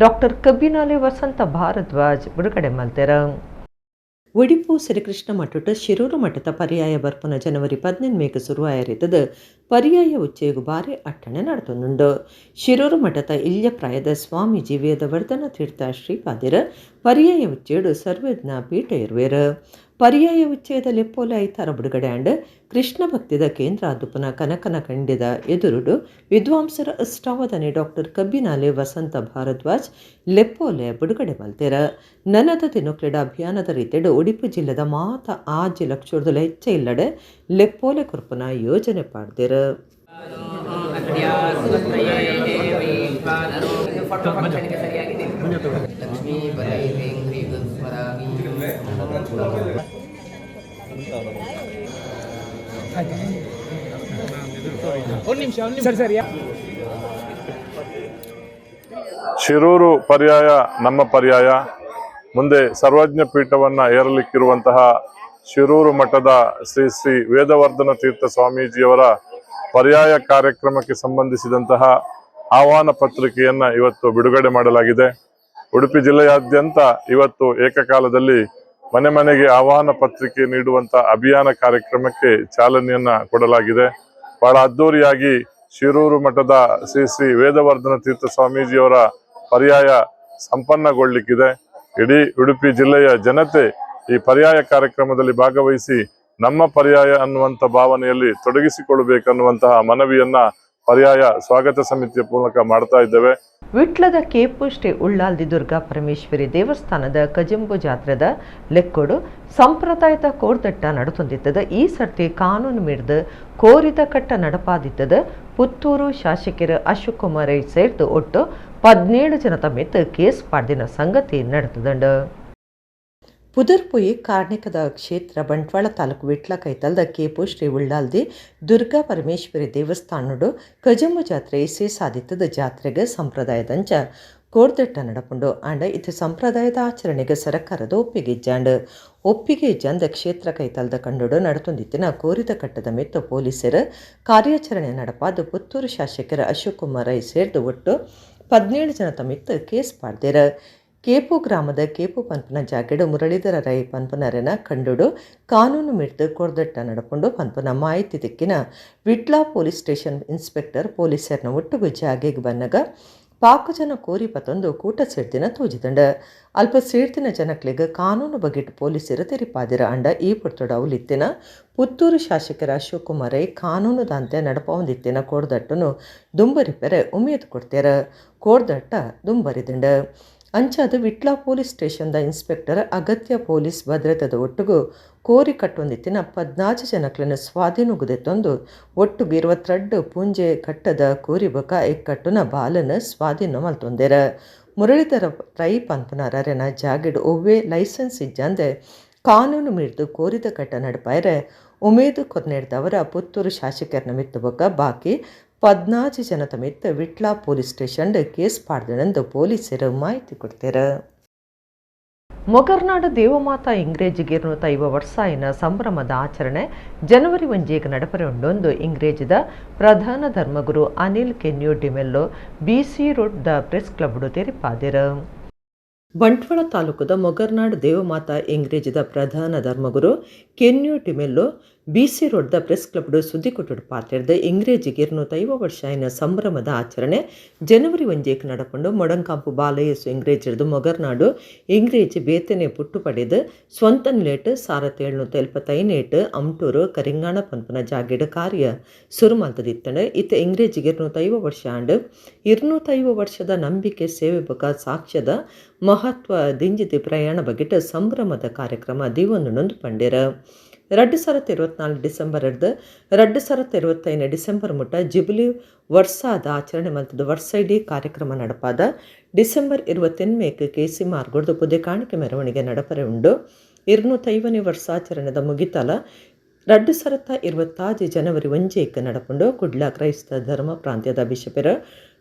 ಡಾಕ್ಟರ್ ಕಬ್ಬಿನಾಲೆ ವಸಂತ ಭಾರದ್ವಾಜ್ ಬಿಡುಗಡೆ ಮಲ್ತೆರ. ಒಡಿಪು ಶ್ರೀಕೃಷ್ಣ ಮಠಟು ಶಿರೂರು ಮಠದ ಪರ್ಯಾಯ ಬರ್ಪುನ ಜನವರಿ 18 ಸುರು ಆಯಿರಿತದ ಪರ್ಯಾಯ ಉಚ್ಚಯಗು ಭಾರಿ ಅಟ್ಟಣೆ ನಡೆತೊಂದುಂಡು. ಶಿರೂರು ಮಠದ ಇಲ್ಯಪ್ರಾಯದ ಸ್ವಾಮೀಜಿ ವೇದವರ್ಧನ ತೀರ್ಥ ಶ್ರೀಪಾದಿರ ಪರ್ಯಾಯ ಉಚ್ಚಯಡು ಸರ್ವಜ್ಞ ಪೀಠ ಇರುವೆರು. ಪರ್ಯಾಯ ಉಚ್ಚಯದ ಲೆಪ್ಪೋಲೆ ಐತಾರ ಬಿಡುಗಡೆ ಅಂಡ್ ಕೃಷ್ಣ ಭಕ್ತಿದ ಕೇಂದ್ರ ಆದುಪನ ಕನಕನ ಕಂಡಿದ ಎದುರುಡು ವಿದ್ವಾಂಸರ ಅಷ್ಟಾವಧಾನಿ ಡಾಕ್ಟರ್ ಕಬ್ಬಿನಾಲೆ ವಸಂತ ಭಾರದ್ವಾಜ್ ಲೆಪ್ಪೋಲೆ ಬಿಡುಗಡೆ ಮಲ್ತೆರ. ನನದ ದಿನಕ್ಲೆಡ ಅಭಿಯಾನದ ರೀತಿಯಡು ಉಡುಪಿ ಜಿಲ್ಲೆದ ಮಾತ 5 ಲಕ್ಷದ ಹೆಚ್ಚ ಇಲ್ಲಡೆ ಲೆಪ್ಪೋಲೆ ಕೊರ್ಪುನ ಯೋಜನೆ ಪಾಡ್ದಿರ. ಶಿರೂರು ಪರ್ಯಾಯ ನಮ್ಮ ಪರ್ಯಾಯ ಮುಂದೆ ಸರ್ವಜ್ಞ ಪೀಠವನ್ನ ಏರಲಿಕ್ಕಿರುವಂತಹ ಶಿರೂರು ಮಠದ ಶ್ರೀ ಶ್ರೀ ವೇದವರ್ಧನ ತೀರ್ಥ ಸ್ವಾಮೀಜಿಯವರ ಪರ್ಯಾಯ ಕಾರ್ಯಕ್ರಮಕ್ಕೆ ಸಂಬಂಧಿಸಿದಂತಹ ಆಹ್ವಾನ ಪತ್ರಿಕೆಯನ್ನ ಇವತ್ತು ಬಿಡುಗಡೆ ಮಾಡಲಾಗಿದೆ. ಉಡುಪಿ ಜಿಲ್ಲೆಯಾದ್ಯಂತ ಇವತ್ತು ಏಕಕಾಲದಲ್ಲಿ ಮನೆ ಮನೆಗೆ ಆಹ್ವಾನ ಪತ್ರಿಕೆ ನೀಡುವಂತ ಅಭಿಯಾನ ಕಾರ್ಯಕ್ರಮಕ್ಕೆ ಚಾಲನೆಯನ್ನ ಕೊಡಲಾಗಿದೆ. ಬಹಳ ಅದ್ದೂರಿಯಾಗಿ ಶಿರೂರು ಮಠದ ಶ್ರೀ ಶ್ರೀ ವೇದವರ್ಧನ ತೀರ್ಥ ಸ್ವಾಮೀಜಿಯವರ ಪರ್ಯಾಯ ಸಂಪನ್ನಗೊಳ್ಳಿಕ್ಕಿದೆ. ಇಡೀ ಉಡುಪಿ ಜಿಲ್ಲೆಯ ಜನತೆ ಈ ಪರ್ಯಾಯ ಕಾರ್ಯಕ್ರಮದಲ್ಲಿ ಭಾಗವಹಿಸಿ ನಮ್ಮ ಪರ್ಯಾಯ ಅನ್ನುವಂಥ ಭಾವನೆಯಲ್ಲಿ ತೊಡಗಿಸಿಕೊಳ್ಳಬೇಕನ್ನುವಂತಹ ಮನವಿಯನ್ನ ಪರ್ಯಾಯ ಸ್ವಾಗತ ಸಮಿತಿಯ ಮೂಲಕ ಮಾಡ್ತಾ ಇದ್ದೇವೆ. ವಿಟ್ಲದ ಕೇಪು ಶ್ರೀ ಉಳ್ಳಾಲ್ದಿ ದುರ್ಗಾ ಪರಮೇಶ್ವರಿ ದೇವಸ್ಥಾನದ ಕಜಂಬು ಜಾತ್ರೆದ ಲೆಕ್ಕೋಡು ಸಂಪ್ರದಾಯದ ಕೋರ್ದಟ್ಟ ನಡತೊಂದಿತ್ತದ. ಈ ಸರ್ತಿ ಕಾನೂನು ಮೀರಿದ ಕೋರಿದ ಕಟ್ಟ ನಡಪಾದಿತ್ತದ. ಪುತ್ತೂರು ಶಾಸಕರ ಅಶೋಕ್ ಕುಮಾರ್ ಸೇರ್ದು ಒಟ್ಟು 17 ಜನ ತಮ್ಮಿತ್ತು ಕೇಸ್ ಪಾಡ್ದಿನ ಸಂಗತಿ ನಡೆತದಂಡ. ಪುದರ್ಪೊಯಿ ಕಾರ್ಣಿಕದ ಕ್ಷೇತ್ರ ಬಂಟ್ವಾಳ ತಾಲೂಕು ವಿಟ್ಲ ಕೈತಲ್ದ ಕೇಪು ಶ್ರೀ ಉಳ್ಳಾಲ್ದಿ ದುರ್ಗಾ ಪರಮೇಶ್ವರಿ ದೇವಸ್ಥಾನಡು ಕಜಂಬು ಜಾತ್ರೆ ಇಸೆ ಸಾಧಿತದ. ಜಾತ್ರೆಗೆ ಸಂಪ್ರದಾಯದಂಚ ಕೋರ್ದಟ್ಟ ನಡಪುಂಡು. ಆಂಡ ಇದು ಸಂಪ್ರದಾಯದ ಆಚರಣೆಗೆ ಸರಕಾರದ ಒಪ್ಪಿಗೆ ಇಜ್ಜಾಂಡ್. ಒಪ್ಪಿಗೆ ಇಜ್ಜಾಂದ ಕ್ಷೇತ್ರ ಕೈತಲ್ದ ಕಂಡುಡು ನಡತೊಂದಿತ್ತಿನ ಕೋರಿದ ಕಟ್ಟದ ಮೆತ್ತು ಪೊಲೀಸರು ಕಾರ್ಯಾಚರಣೆ ನಡಪಾದ ಪುತ್ತೂರು ಶಾಸಕರ ಅಶೋಕ್ ಕುಮಾರ್ ರೈ ಸೇರ್ದು ಒಟ್ಟು 17 ಜನ ತಮ್ಮಿತ್ತು ಕೇಸ್ ಪಾಡ್ದೇರ. ಕೇಪು ಗ್ರಾಮದ ಕೇಪು ಪನ್ಪನ ಜಾಗೆಡು ಮುರಳೀಧರ ರೈ ಪನ್ಪನರೆನ ಕಂಡುಡು ಕಾನೂನು ಮೀರ್ದು ಕೊರ್ದಟ್ಟ ನಡಪುಂಡು ಪನ್ಪನ ಮಾಹಿತಿ ದಿಕ್ಕಿನ ವಿಟ್ಲ police station inspector ಪೊಲೀಸರನ್ನ ಒಟ್ಟುಗು ಜಾಗೆಗೆ ಬನ್ನಗ ಪಾಕು ಜನ ಕೋರಿ ಪತೊಂದು ಕೂಟ ಸೇರ್ದಿನ ತೋಜಿದಂಡ. ಅಲ್ಪ ಸೇರ್ದಿನ ಜನಕ್ಲೆಗ್ ಕಾನೂನು ಬಗೆಟ್ ಪೊಲೀಸರು ತೆರಿಪಾದಿರ. ಅಂಡ ಈ ಪುರ್ತೊಡ ಅವಲಿತ್ತಿನ ಪುತ್ತೂರು ಶಾಸಕರ ಅಶೋಕ್ ಕುಮಾರ್ ರೈ ಕಾನೂನು ದಾಂತೆ ನಡಪವಂದಿತ್ತಿನ ಕೋರ್ದಟ್ಟನು ದುಂಬರಿಪೆರೆ ಉಮೇದು ಕೊಡ್ತೇರ. ಕೋರ್ದಟ್ಟ ದುಂಬರಿದಂಡ. ಅಂಚಾದ ವಿಟ್ಲ ಪೊಲೀಸ್ ಸ್ಟೇಷನ್ದ ಇನ್ಸ್ಪೆಕ್ಟರ್ ಅಗತ್ಯ ಪೊಲೀಸ್ ಭದ್ರತೆದ ಒಟ್ಟುಗು ಕೋರಿ ಕಟ್ಟೊಂದಿತ್ತಿನ 14 ಜನಕ್ಲೆನ ಸ್ವಾಧೀನಗುದೆತ್ತೊಂದು ಒಟ್ಟುಗು 22 ಪೂಂಜೆ ಕಟ್ಟದ ಕೋರಿ ಬೊಕ ಎಕ್ಕಟ್ಟುನ ಬಾಲನ ಸ್ವಾಧೀನ ಮಲ್ತೊಂದೆರ. ಮುರಳೀಧರ ರೈ ಪನ್ಪುನಾರರೆನ ಜಾಗೆಡ್ ಒವ್ವೇ ಲೈಸೆನ್ಸ್ ಇಜ್ಜಂದೆ ಕಾನೂನು ಮೀರ್ದು ಕೋರಿದ ಕಟ್ಟ ನಡಪಾಯರೆ ಉಮೇದು ಕೊರ್ನೆಡ್ದವರ ಪುತ್ತೂರು ಶಾಸಕರನ ಮಿತ್ತು ಬೊಕ ಬಾಕಿ 14 ಜನ ತಮಿತ್ತ ವಿಟ್ಲ police station case ಪಾಡ್ದೆಂದು ಪೊಲೀಸರು ಮಾಹಿತಿ ಕೊಡ್ತಾರೆ. ಮೊಗರ್ನಾಡು ದೇವಮಾತಾ ಇಂಗ್ರೇಜಿಗೆ 250 ವರ್ಷಾಯಿನ ಸಂಭ್ರಮದ ಆಚರಣೆ ಜನವರಿ 1 ನಡಪರೆ ಉಂಡೊಂದು ಇಂಗ್ರೇಜಿದ ಪ್ರಧಾನ ಧರ್ಮಗುರು Anil Kenyo D'Mello BC road the press club ತೆರಿಪಾದಿರ. Bantwal ತಾಲೂಕುದ ಮೊಗರ್ನಾಡು ದೇವಮಾತಾ ಇಂಗ್ರೇಜಿದ ಪ್ರಧಾನ ಧರ್ಮಗುರು ಕೆನ್ಯೋ D'Mello BC road the press club ಸುದ್ದಿ ಕೊಟ್ಟುಡು ಪಾತೆರ್ದ ಇಂಗ್ರೇಜಿಗೆ 250 ವರ್ಷಾಯಿನ ಸಂಭ್ರಮದ ಆಚರಣೆ ಜನವರಿ 1 ನಡಪಂಡು ಮೊಡಂಕಾಂಪು ಬಾಲಯೇಸು ಇಂಗ್ರೇಜಿರ್ದು ಮೊಗರ್ನಾಡು ಇಂಗ್ರೇಜಿ ಬೇತನೆ ಪುಟ್ಟು ಪಡೆದು ಸ್ವಂತ ನಿಲೇಟ್ 1775 ಅಮ್ಟೂರು ಕರಿಂಗಾಣ ಪನ್ಪನ ಜಾಗೆಡ್ ಕಾರ್ಯ ಸುರು ಮಲ್ತದಿತ್ತಂಡೆ. ಇತ್ತ ಇಂಗ್ರೇಜಿಗೆ 250 ವರ್ಷ ಆಂಡ್ 250 ವರ್ಷದ ನಂಬಿಕೆ ಸೇವೆ ಬೊಕ ಸಾಕ್ಷ್ಯದ ಮಹತ್ವ ದಿಂಜಿದಿ ಪ್ರಯಾಣ ಬಗೆಟ್ ಸಂಭ್ರಮದ ಕಾರ್ಯಕ್ರಮ ದಿವೊಂದುಂಡು ಪಂಡೇರ. 2024 ಡಿಸೆಂಬರ್ 2025 ಡಿಸೆಂಬರ್ ಮುಟ್ಟ ಜುಬಿಲಿ ವರ್ಷಾದ ಆಚರಣೆ ಮಲ್ತದ ವರ್ಷೈಡಿ ಕಾರ್ಯಕ್ರಮ ನಡಪಾದ ಡಿಸೆಂಬರ್ 28 ಕೆಸಿ ಮಾರ್ಗೋಡ್ದು ಪುದೆ ಕಾಣಿಕೆ ಮೆರವಣಿಗೆ ನಡಪರೆ ಉಂಡು. 250ನೇ ವರ್ಷಾಚರಣೆದ ಮುಗಿತಲ 2026 ಜನವರಿ 1 ನಡಪುಂಡು. ಕುಡ್ಲ ಕ್ರೈಸ್ತ ಧರ್ಮ ಪ್ರಾಂತ್ಯದ ಬಿಷಪೆರ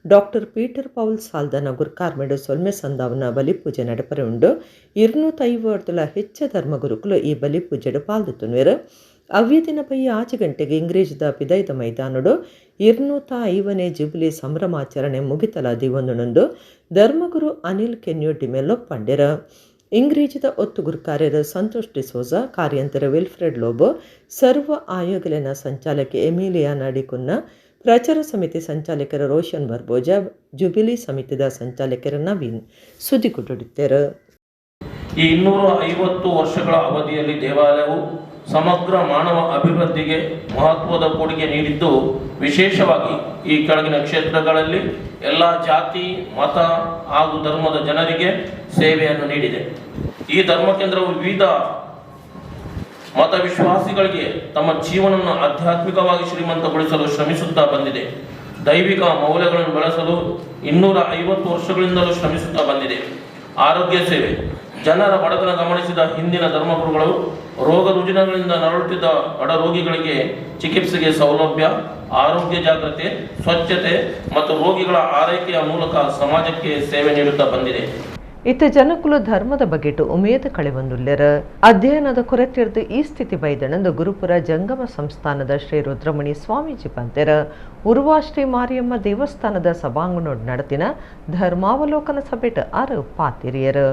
doctor Peter Paul ಸಾಲ್ದನ ಗುರ್ಕಾರ್ಮೆಡು ಸೊಲ್ಮೆ ಸಂದಾವನ ಬಲಿಪೂಜೆ ನಡಪರೆ ಉಂಡು. 250 ಹೆಚ್ಚ ಧರ್ಮಗುರುಕುಲು ಈ ಬಲಿಪೂಜೆಡು ಪಾಲ್ದುತ್ತುನ್ವೆರು. ಅವ್ಯ ದಿನ ಪೈ 6 ಗಂಟೆಗೆ ಇಂಗ್ರೇಜಿದ ಪಿದೈದ ಮೈದಾನಡು 250ನೇ ಜುಬಿಲಿ ಸಂಭ್ರಮಾಚರಣೆ ಮುಗಿತಲ ದಿವೊಂದುಂಡು ಧರ್ಮಗುರು ಅನಿಲ್ ಕೆನ್ಯೋ ಡಿಮೆಲ್ಲೋ ಪಂಡೆರ. ಇಂಗ್ರೇಜಿದ ಒತ್ತು ಗುರುಕಾರ್ಯರ ಸಂತೋಷ್ ಡಿಸೋಜಾ, ಕಾರ್ಯಂತರ ವಿಲ್ಫ್ರೆಡ್ ಲೋಬೋ, ಸರ್ವ ಆಯೋಗಲಿನ ಸಂಚಾಲಕಿ ಎಮಿಲಿಯಾ ನಡಿಕುನ್ನ, ಪ್ರಚಾರ ಸಮಿತಿ ಸಂಚಾಲಕರ ರೋಷನ್ ಬರ್ಬೋಜಾ, ಜುಬಿಲಿ ಸಮಿತಿದ ಸಂಚಾಲಕರ ನವೀನ್ ಸುದ್ದಿ ಕೊಟ್ಟಿದ್ದಾರೆ. ಈ 250 ವರ್ಷಗಳ ಅವಧಿಯಲ್ಲಿ ದೇವಾಲಯವು ಸಮಗ್ರ ಮಾನವ ಅಭಿವೃದ್ಧಿಗೆ ಮಹತ್ವದ ಕೊಡುಗೆ ನೀಡಿದ್ದು, ವಿಶೇಷವಾಗಿ ಈ ಕೆಳಗಿನ ಕ್ಷೇತ್ರಗಳಲ್ಲಿ ಎಲ್ಲ ಜಾತಿ, ಮತ ಹಾಗೂ ಧರ್ಮದ ಜನರಿಗೆ ಸೇವೆಯನ್ನು ನೀಡಿದೆ. ಈ ಧರ್ಮ ಕೇಂದ್ರವು ವಿವಿಧ ಮತ ವಿಶ್ವಾಸಿಗಳಿಗೆ ತಮ್ಮ ಜೀವನವನ್ನು ಆಧ್ಯಾತ್ಮಿಕವಾಗಿ ಶ್ರೀಮಂತಗೊಳಿಸಲು ಶ್ರಮಿಸುತ್ತಾ ಬಂದಿದೆ. ದೈವಿಕ ಮೌಲ್ಯಗಳನ್ನು ಬೆಳೆಸಲು 250 ವರ್ಷಗಳಿಂದಲೂ ಶ್ರಮಿಸುತ್ತಾ ಬಂದಿದೆ. ಆರೋಗ್ಯ ಸೇವೆ, ಜನರ ಬಡತನ ಗಮನಿಸಿದ ಹಿಂದಿನ ಧರ್ಮಗುರುಗಳು ರೋಗ ರುಜಿನಗಳಿಂದ ನರಳುತ್ತಿದ್ದ ಬಡ ರೋಗಿಗಳಿಗೆ ಚಿಕಿತ್ಸೆಗೆ ಸೌಲಭ್ಯ, ಆರೋಗ್ಯ ಜಾಗೃತಿ, ಸ್ವಚ್ಛತೆ ಮತ್ತು ರೋಗಿಗಳ ಆರೈಕೆಯ ಮೂಲಕ ಸಮಾಜಕ್ಕೆ ಸೇವೆ ನೀಡುತ್ತಾ ಬಂದಿದೆ. ಇತ್ತ ಜನಕುಲು ಧರ್ಮದ ಬಗೆಟು ಉಮೇದ ಕಳೆವಂದುಲ್ಲೆರ ಅಧ್ಯಯನದ ಕೊರತೆರ್ದು ಈ ಸ್ಥಿತಿ ಬೈದಣಂದು ಗುರುಪುರ ಜಂಗಮ ಸಂಸ್ಥಾನದ ಶ್ರೀ ರುದ್ರಮಣಿ ಸ್ವಾಮೀಜಿ ಪಂತೆರ. ಉರ್ವಾ ಶ್ರೀ ಮಾರಿಯಮ್ಮ ದೇವಸ್ಥಾನದ ಸಭಾಂಗಣೋಡ್ ನಡತಿನ ಧರ್ಮಾವಲೋಕನ ಸಭೆಟ್ ಆರು ಪಾತಿರಿಯರು.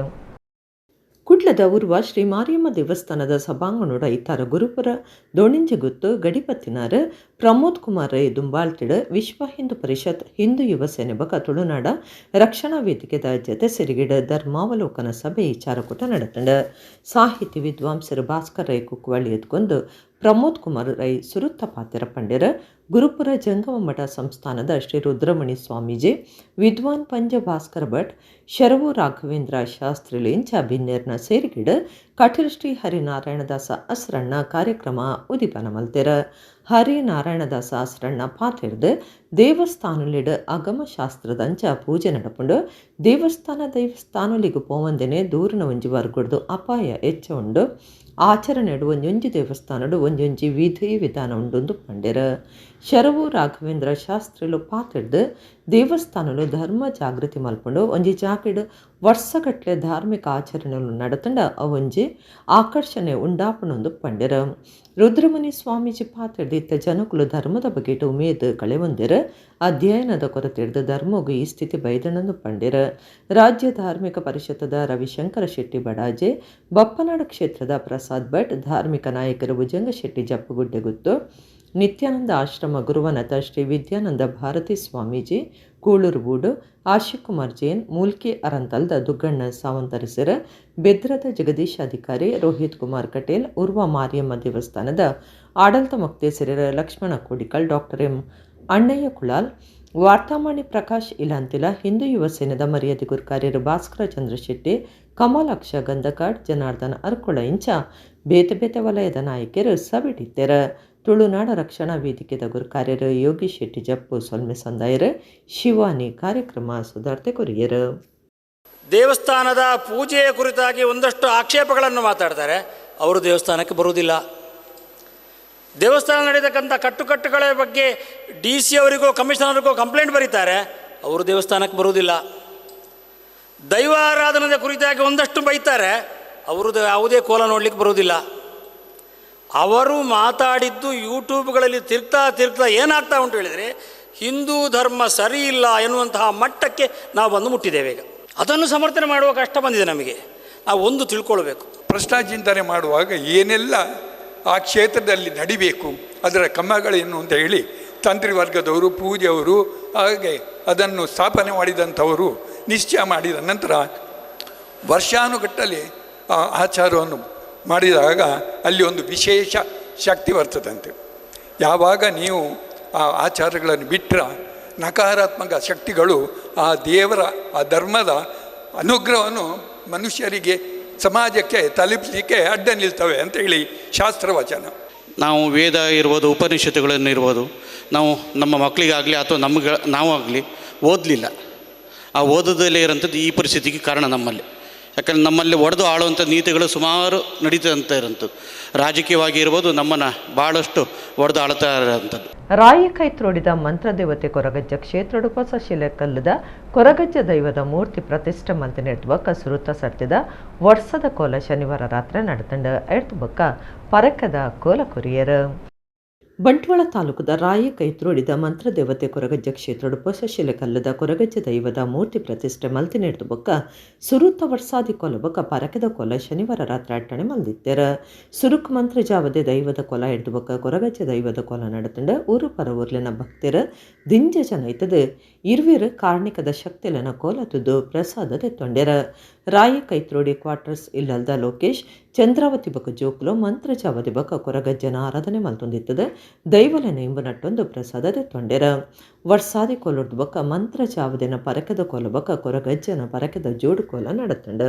ಕುಡ್ಲದ ಉರ್ವ ಶ್ರೀ ಮಾರಿಯಮ್ಮ ದೇವಸ್ಥಾನದ ಸಭಾಂಗಣೋಡ ಇತ್ತಾರ ಗುರುಪುರ ದೋಣಿಂಜಗುತ್ತು ಗಡಿಪತ್ತಿನಾರ್ ಪ್ರಮೋದ್ ಕುಮಾರ್ ರೈ ದುಂಬಾಳ್ತಿಡು ವಿಶ್ವ ಹಿಂದೂ ಪರಿಷತ್ ಹಿಂದೂ ಯುವ ಸೇನೆ ಬಕ ತುಳುನಾಡ ರಕ್ಷಣಾ ವೇದಿಕೆದ ಜತೆ ಸಿರಿಗಿಡ ಧರ್ಮಾವಲೋಕನ ಸಭೆ ವಿಚಾರಕೂಟ ನಡೆತಂಡ. ಸಾಹಿತಿ ವಿದ್ವಾಂಸರು ಭಾಸ್ಕರ್ ರೈ ಕುಕ್ವಳ್ಳಿ ಎದ್ಕೊಂಡು ಪ್ರಮೋದ್ ಕುಮಾರ್ ರೈ ಸುರುತ್ತ ಪಾತಿರ ಪಂಡೆರ. ಗುರುಪುರ ಜಂಗಮ ಮಠ ಸಂಸ್ಥಾನದ ಶ್ರೀ ರುದ್ರಮಣಿ ಸ್ವಾಮೀಜಿ, ವಿದ್ವಾನ್ ಪಂಜ ಭಾಸ್ಕರ ಭಟ್, ಶರವು ರಾಘವೇಂದ್ರ ಶಾಸ್ತ್ರಿಲಿಂಚ ಬಿನ್ನೇರ್ನ ಸೇರಿಗಿಡ ಕಟೀಲ್ ಶ್ರೀ ಹರಿನಾರಾಯಣದಾಸ ಅಸ್ರಣ್ಣ ಕಾರ್ಯಕ್ರಮ ಉದಿಪನ ಮಲ್ತೆರ. ಹರಿನಾರಾಯಣದಾಸ ಅಸ್ರಣ್ಣ ಪಾತಿರ್ದು ದೇವಸ್ಥಾನಲಿಡ್ ಅಗಮಶಾಸ್ತ್ರದಂಚ ಪೂಜೆ ನಡಪುಂಡು. ದೇವಸ್ಥಾನ ದೈವಸ್ಥಾನಲಿಗು ಪೋವಂದೆನೆ ದೂರನ ಒಂಜಿ ವರ್ಗುಡ್ದು ಅಪಾಯ ಹೆಚ್ಚ ಉಂಡು. ಆಚರಣೆಡು ಒಂಜೊಂಜಿ ದೇವಸ್ಥಾನಡು ಒಂಜೊಂಜಿ ವಿಧಿ ವಿಧಾನ ಉಂಡೊಂದು ಪಂಡೆರ. ಶರವು ರಾಘವೇಂದ್ರ ಶಾಸ್ತ್ರಿಲು ಪಾತಿರ್ದು ದೇವಸ್ಥಾನಲು ಧರ್ಮ ಜಾಗೃತಿ ಮಲ್ಪುಂಡು. ಒಂಜಿ ಜಾಕೆಡ್ ವರ್ಷಗಟ್ಲೆ ಧಾರ್ಮಿಕ ಆಚರಣೆಲು ನಡತಂಡ ಅವೊಂಜಿ ಆಕರ್ಷಣೆ ಉಂಡಾಪುಣೊಂದು ಪಂಡೆರ. ರುದ್ರಮುನಿ ಸ್ವಾಮೀಜಿ ಪಾತಿರ್ದು ಇತ್ತ ಜನಕುಲು ಧರ್ಮದ ಬಗೆಟ್ ಉಮೇದ್ ಕಳೆವೊಂದೆರ್. ಅಧ್ಯಯನದ ಕೊರತೆಡ್ದು ಧರ್ಮಗು ಈ ಸ್ಥಿತಿ ಬೈದಣಂದು ಪಂಡೆರ. ರಾಜ್ಯ ಧಾರ್ಮಿಕ ಪರಿಷತ್ತದ ರವಿಶಂಕರ ಶೆಟ್ಟಿ ಬಡಾಜೆ, ಬಪ್ಪನಾಡು ಕ್ಷೇತ್ರದ ಪ್ರಸಾದ್ ಭಟ್, ಧಾರ್ಮಿಕ ನಾಯಕರು ಭುಜಂಗ ಶೆಟ್ಟಿ ಜಪ್ಪುಗುಡ್ಡೆಗುತ್ತು, ನಿತ್ಯಾನಂದ ಆಶ್ರಮ ಗುರುವನತ ಶ್ರೀ ವಿದ್ಯಾನಂದ ಭಾರತಿ ಸ್ವಾಮೀಜಿ, ಕೂಳೂರುಬೂಡು ಆಶಿಕುಮಾರ್ ಜೈನ್, ಮೂಲ್ಕಿ ಅರಂತಲ್ದ ದುಗ್ಗಣ್ಣ ಸಾವಂತರಸರ, ಬೆದ್ರದ ಜಗದೀಶ್ ಅಧಿಕಾರಿ, ರೋಹಿತ್ ಕುಮಾರ್ ಕಟೇಲ್, ಉರ್ವ ಮಾರಿಯಮ್ಮ ದೇವಸ್ಥಾನದ ಆಡಳಿತ ಮೊಕ್ತೇಸರರ ಲಕ್ಷ್ಮಣ ಕೋಡಿಕಲ್, ಡಾಕ್ಟರ್ ಎಂ ಅಣ್ಣಯ್ಯ ಕುಳಾಲ್, ವಾರ್ತಾಮಾಣಿ ಪ್ರಕಾಶ್ ಇಲಾಂತಿಲ, ಹಿಂದೂ ಯುವ ಸೇನೆದ ಮರ್ಯಾದೆ ಗುರುಕಾರ್ಯರು ಭಾಸ್ಕರ ಚಂದ್ರಶೆಟ್ಟಿ, ಕಮಲಾಕ್ಷ ಗಂಧಕಾಡ್, ಜನಾರ್ದನ ಅರ್ಕೊಳ ಇಂಚ ಬೇತೆ ಬೇತೆ ವಲಯದ ನಾಯಕರು ಸಭೆಟಿತ್ತೆರ. ತುಳುನಾಡ ರಕ್ಷಣಾ ವೇದಿಕೆದ ಗುರುಕಾರ್ಯರು ಯೋಗೀಶ್ ಶೆಟ್ಟಿ ಜಪ್ಪು ಸೊಲ್ಮೆ ಸಂದಾಯರು. ಶಿವಾನಿ ಕಾರ್ಯಕ್ರಮ ಸುಧಾರ್ತೆ ಕೊರಿಯರು. ದೇವಸ್ಥಾನದ ಪೂಜೆಯ ಕುರಿತಾಗಿ ಒಂದಷ್ಟು ಆಕ್ಷೇಪಗಳನ್ನು ಮಾತಾಡ್ತಾರೆ, ಅವರು ದೇವಸ್ಥಾನಕ್ಕೆ ಬರುವುದಿಲ್ಲ. ದೇವಸ್ಥಾನ ನಡೆಯತಕ್ಕಂಥ ಕಟ್ಟುಕಟ್ಟುಗಳ ಬಗ್ಗೆ ಡಿ ಸಿ ಅವರಿಗೂ ಕಮಿಷನರ್ಗೂ ಕಂಪ್ಲೇಂಟ್ ಬರೀತಾರೆ, ಅವರು ದೇವಸ್ಥಾನಕ್ಕೆ ಬರುವುದಿಲ್ಲ. ದೈವಾರಾಧನದ ಕುರಿತಾಗಿ ಒಂದಷ್ಟು ಬೈತಾರೆ, ಅವರು ಯಾವುದೇ ಕೋಲ ನೋಡಲಿಕ್ಕೆ ಬರುವುದಿಲ್ಲ. ಅವರು ಮಾತಾಡಿದ್ದು ಯೂಟ್ಯೂಬ್ಗಳಲ್ಲಿ ತಿರುಗ್ತಾ ತಿರುಗ್ತಾ ಏನಾಗ್ತಾ ಉಂಟು ಹೇಳಿದರೆ, ಹಿಂದೂ ಧರ್ಮ ಸರಿ ಇಲ್ಲ ಎನ್ನುವಂತಹ ಮಟ್ಟಕ್ಕೆ ನಾವು ಬಂದು ಮುಟ್ಟಿದ್ದೇವೆ. ಈಗ ಅದನ್ನು ಸಮರ್ಥನೆ ಮಾಡುವ ಕಷ್ಟ ಬಂದಿದೆ ನಮಗೆ. ನಾವು ಒಂದು ತಿಳ್ಕೊಳ್ಬೇಕು, ಪ್ರಶ್ನಾಚಿಂತನೆ ಮಾಡುವಾಗ ಏನೆಲ್ಲ ಆ ಕ್ಷೇತ್ರದಲ್ಲಿ ನಡಿಬೇಕು, ಅದರ ಕ್ರಮಗಳೇನು ಅಂತ ಹೇಳಿ ತಂತ್ರಿ ವರ್ಗದವರು, ಪೂಜೆಯವರು, ಹಾಗೆ ಅದನ್ನು ಸ್ಥಾಪನೆ ಮಾಡಿದಂಥವರು ನಿಶ್ಚಯ ಮಾಡಿದ ನಂತರ ವರ್ಷಾನುಗಟ್ಟಲೆ ಆ ಆಚಾರವನ್ನು ಮಾಡಿದಾಗ ಅಲ್ಲಿ ಒಂದು ವಿಶೇಷ ಶಕ್ತಿ ಬರ್ತದಂತೆ. ಯಾವಾಗ ನೀವು ಆ ಆಚಾರಗಳನ್ನು ಬಿಟ್ಟರೆ ನಕಾರಾತ್ಮಕ ಶಕ್ತಿಗಳು ಆ ದೇವರ, ಆ ಧರ್ಮದ ಅನುಗ್ರಹವನ್ನು ಮನುಷ್ಯರಿಗೆ, ಸಮಾಜಕ್ಕೆ ತಲುಪಲಿಕ್ಕೆ ಅಡ್ಡ ನಿಲ್ತವೆ ಅಂತೇಳಿ ಶಾಸ್ತ್ರವಚನ. ನಾವು ವೇದ ಇರ್ಬೋದು, ಉಪನಿಷತ್ತುಗಳನ್ನು ಇರ್ಬೋದು, ನಾವು ನಮ್ಮ ಮಕ್ಕಳಿಗಾಗಲಿ ಅಥವಾ ನಮಗೆ ನಾವು ಆಗಲಿ ಓದಲಿಲ್ಲ. ಆ ಓದೋದಲ್ಲೇ ಇರೋಂಥದ್ದು ಈ ಪರಿಸ್ಥಿತಿಗೆ ಕಾರಣ ನಮ್ಮಲ್ಲಿ. ಯಾಕಂದರೆ ನಮ್ಮಲ್ಲಿ ಒಡೆದು ಆಳುವಂಥ ನೀತಿಗಳು ಸುಮಾರು ನಡೀತಂತ ಇರೋಂಥದ್ದು, ರಾಜಕೀಯವಾಗಿ ಇರ್ಬೋದು, ನಮ್ಮನ್ನು ಭಾಳಷ್ಟು ಒಡೆದು ಆಳ್ತಾ ಇರೋಂಥದ್ದು. ರಾಯಿ ಕೈತ್ರೋಡಿದ ಮಂತ್ರದೇವತೆ ಕೊರಗಜ್ಜ ಕ್ಷೇತ್ರಡು ಹೊಸ ಶಿಲೆಕಲ್ಲದ ಕೊರಗಜ್ಜ ದೈವದ ಮೂರ್ತಿ ಪ್ರತಿಷ್ಠೆ ಮಂತೆ ನೆಡ್ದು ಸುರುತ ಸರ್ತಿದ ವರ್ಷದ ಕೋಲ ಶನಿವಾರ ರಾತ್ರಿ ನಡೆತಂಡ ಎಡ್ತು ಬಕ್ಕ ಪರಕದ ಕೋಲ ಕೊರಿಯರ್. ಬಂಟ್ವಾಳ ತಾಲೂಕದ ರಾಯಿ ಕೈತ್ರೋಡಿದ ಮಂತ್ರದೇವತೆ ಕೊರಗಜ್ಜ ಕ್ಷೇತ್ರಡು ಹೊಸ ಶಿಲೆಕಲ್ಲದ ಕೊರಗಜ್ಜ ದೈವದ ಮೂರ್ತಿ ಪ್ರತಿಷ್ಠೆ ಮಲ್ತಿ ನೆಡ್ದು ಬೊಕ್ಕ ಸುರುತ ವರ್ಷಾದಿ ಕೋಲ ಬೊಕ್ಕ ಪರಕೆದ ಕೋಲ ಶನಿವಾರ ರಾತ್ರಿ ಅಟ್ಟಣೆ ಮಲ್ದಿತ್ತೆರ. ಸುರುಕ್ ಮಂತ್ರ ಜಾವದೆ ದೈವದ ಕೋಲ ಎಡ್ದು ಬೊಕ್ಕ ಕೊರಗಜ್ಜ ದೈವದ ಕೋಲ ನಡತಂಡ ಊರು ಪರ ಊರ್ಲಿನ ಭಕ್ತರ ದಿಂಜ ಜನ ಇತ್ತದು. ಇರ್ವಿರು ಕಾರ್ಣಿಕದ ಶಕ್ತಿಲನ ಕೋಲ ತುದು ಪ್ರಸಾದ ತೆತ್ತೊಂಡೆರ. ರಾಯಿ ಕೈತ್ರೋಡಿ ಕ್ವಾರ್ಟರ್ಸ್ ಇಲ್ಲಲ್ದ ಲೋಕೇಶ್ ಚಂದ್ರಾವತಿ ಬೊಕ್ಕ ಜೋಕುಲು ಮಂತ್ರ ಜಾವದಿ ಬೊಕ್ಕ ಕೊರಗಜ್ಜನ ಆರಾಧನೆ ಮಲ್ತೊಂದಿತ್ತದು. ದೈವಲನ ಇಂಬುನಟ್ಟೊಂದು ಪ್ರಸಾದ ತೆತ್ತೊಂಡೆರ. ವರ್ಷಾದಿ ಕೋಲೊಡ್ದು ಬೊಕ್ಕ ಮಂತ್ರ ಜಾವದಿನ ಪರಕೆದ ಕೋಲ ಬೊಕ್ಕ ಕೊರಗಜ್ಜನ ಪರಕೆದ ಜೋಡು ಕೋಲ ನಡತಂಡ.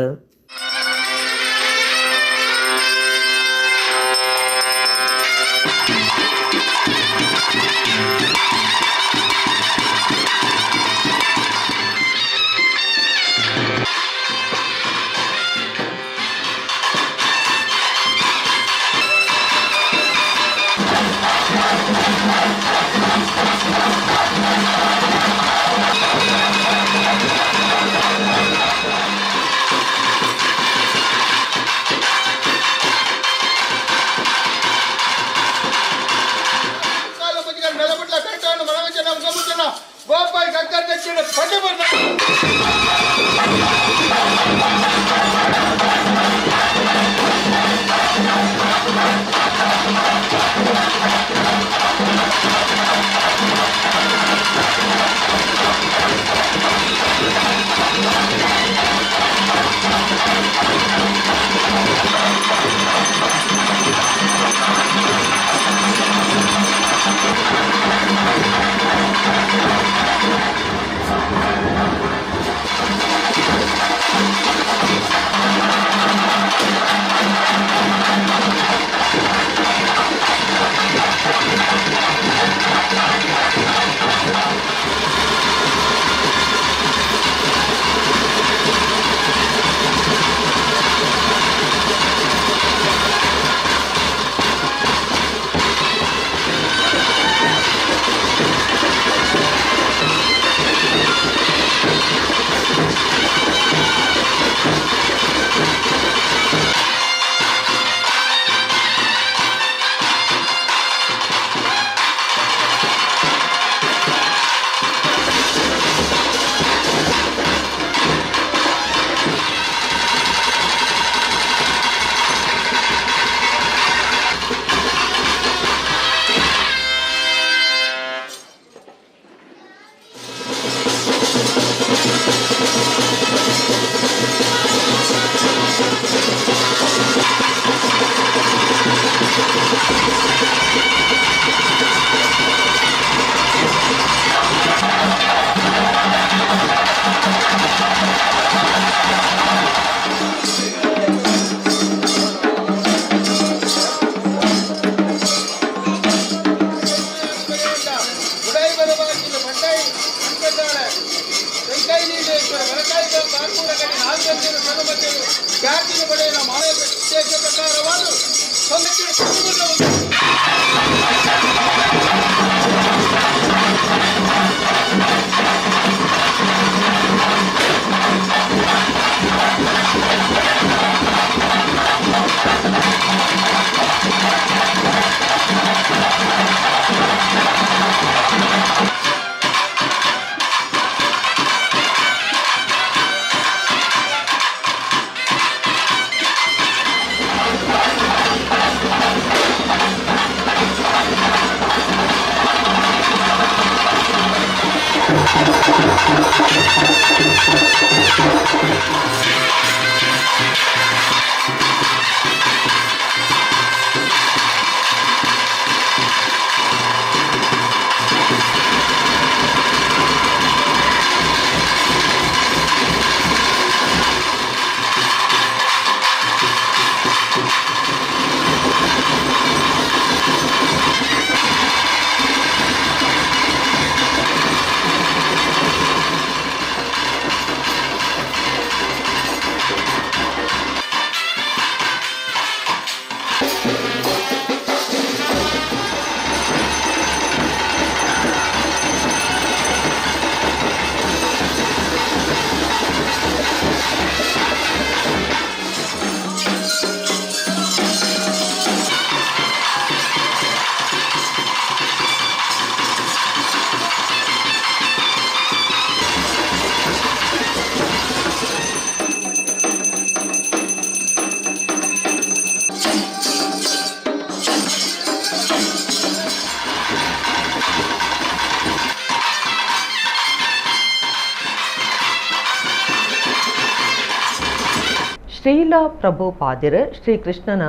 ಶ್ರೀಲ ಪ್ರಭುಪಾದಿರ ಶ್ರೀಕೃಷ್ಣನ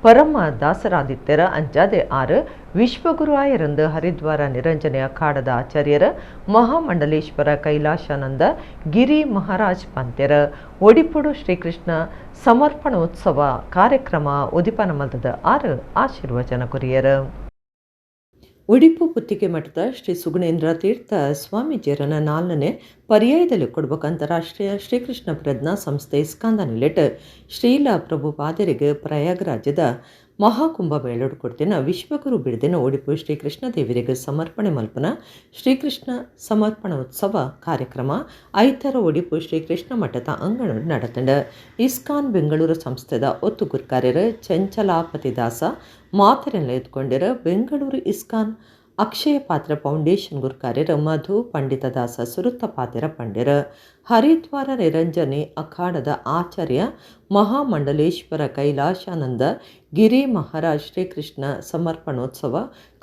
ಪರಮ ದಾಸರಾದಿತ್ಯರ ಅಂಜಾದೆ ಆರು ವಿಶ್ವಗುರುವಾಯರಂದು ಹರಿದ್ವಾರ ನಿರಂಜನೆಯ ಕಾಡದ ಆಚಾರ್ಯರ ಮಹಾಮಂಡಲೇಶ್ವರ ಕೈಲಾಶಾನಂದ ಗಿರಿ ಮಹಾರಾಜ್ ಪಂತ್ಯರ ಒಡಿಪುಡು ಶ್ರೀಕೃಷ್ಣ ಸಮರ್ಪಣೋತ್ಸವ ಕಾರ್ಯಕ್ರಮ ಉದಿಪನ ಮಲ್ತದ ಆರು ಆಶೀರ್ವಚನ ಕೊರಿಯರ. ಉಡಿಪು ಪುತ್ತಿಗೆ ಮಠದ ಶ್ರೀ ಸುಗುಣೇಂದ್ರ ತೀರ್ಥ ಸ್ವಾಮೀಜಿಯರನ ನಾಲ್ಕನೇ ಪರ್ಯಾಯದಲ್ಲಿ ಕೊಡಬೇಕು ಅಂತಾರಾಷ್ಟ್ರೀಯ ಶ್ರೀಕೃಷ್ಣ ಪ್ರಜ್ಞಾ ಸಂಸ್ಥೆ ಇಸ್ಕಾಂದ ನಿಲೆಟ್ ಶ್ರೀಲ ಪ್ರಭುಪಾದರಿಗೆ ಪ್ರಯಾಗರಾಜ್ಯದ ಮಹಾಕುಂಭ ಮೇಳೋಡು ಕೊಡ್ತಿನ ವಿಶ್ವಗುರು ಬಿಡದಿನ ಉಡುಪು ಶ್ರೀಕೃಷ್ಣ ದೇವರಿಗೆ ಸಮರ್ಪಣೆ ಮಲ್ಪನ ಶ್ರೀಕೃಷ್ಣ ಸಮರ್ಪಣೋತ್ಸವ ಕಾರ್ಯಕ್ರಮ ಐತರ ಉಡುಪು ಶ್ರೀಕೃಷ್ಣ ಮಠದ ಅಂಗಣ ನಡೆತಂಡ. ಇಸ್ಕಾನ್ ಬೆಂಗಳೂರು ಸಂಸ್ಥೆದ ಒತ್ತು ಗುರ್ಕಾರ್ಯರ ಚಂಚಲಾಪತಿ ದಾಸ ಮಾತರೆಲ್ಲ ಎತ್ಕೊಂಡಿರ ಬೆಂಗಳೂರು ಇಸ್ಕಾನ್ ಅಕ್ಷಯ ಪಾತ್ರ ಫೌಂಡೇಶನ್ ಗುರ್ಕಾರ್ಯರ ಮಧು ಪಂಡಿತದಾಸ ಸುರುತ್ತ ಪಾತ್ರ ಪಂಡಿರ ಹರಿದ್ವಾರ ನಿರಂಜನೆ ಅಖಾಡದ ಆಚಾರ್ಯ ಮಹಾಮಂಡಲೇಶ್ವರ ಕೈಲಾಶಾನಂದ ಗಿರಿ ಮಹಾರಾಜ್ ಶ್ರೀಕೃಷ್ಣ ಸಮರ್ಪಣೋತ್ಸವ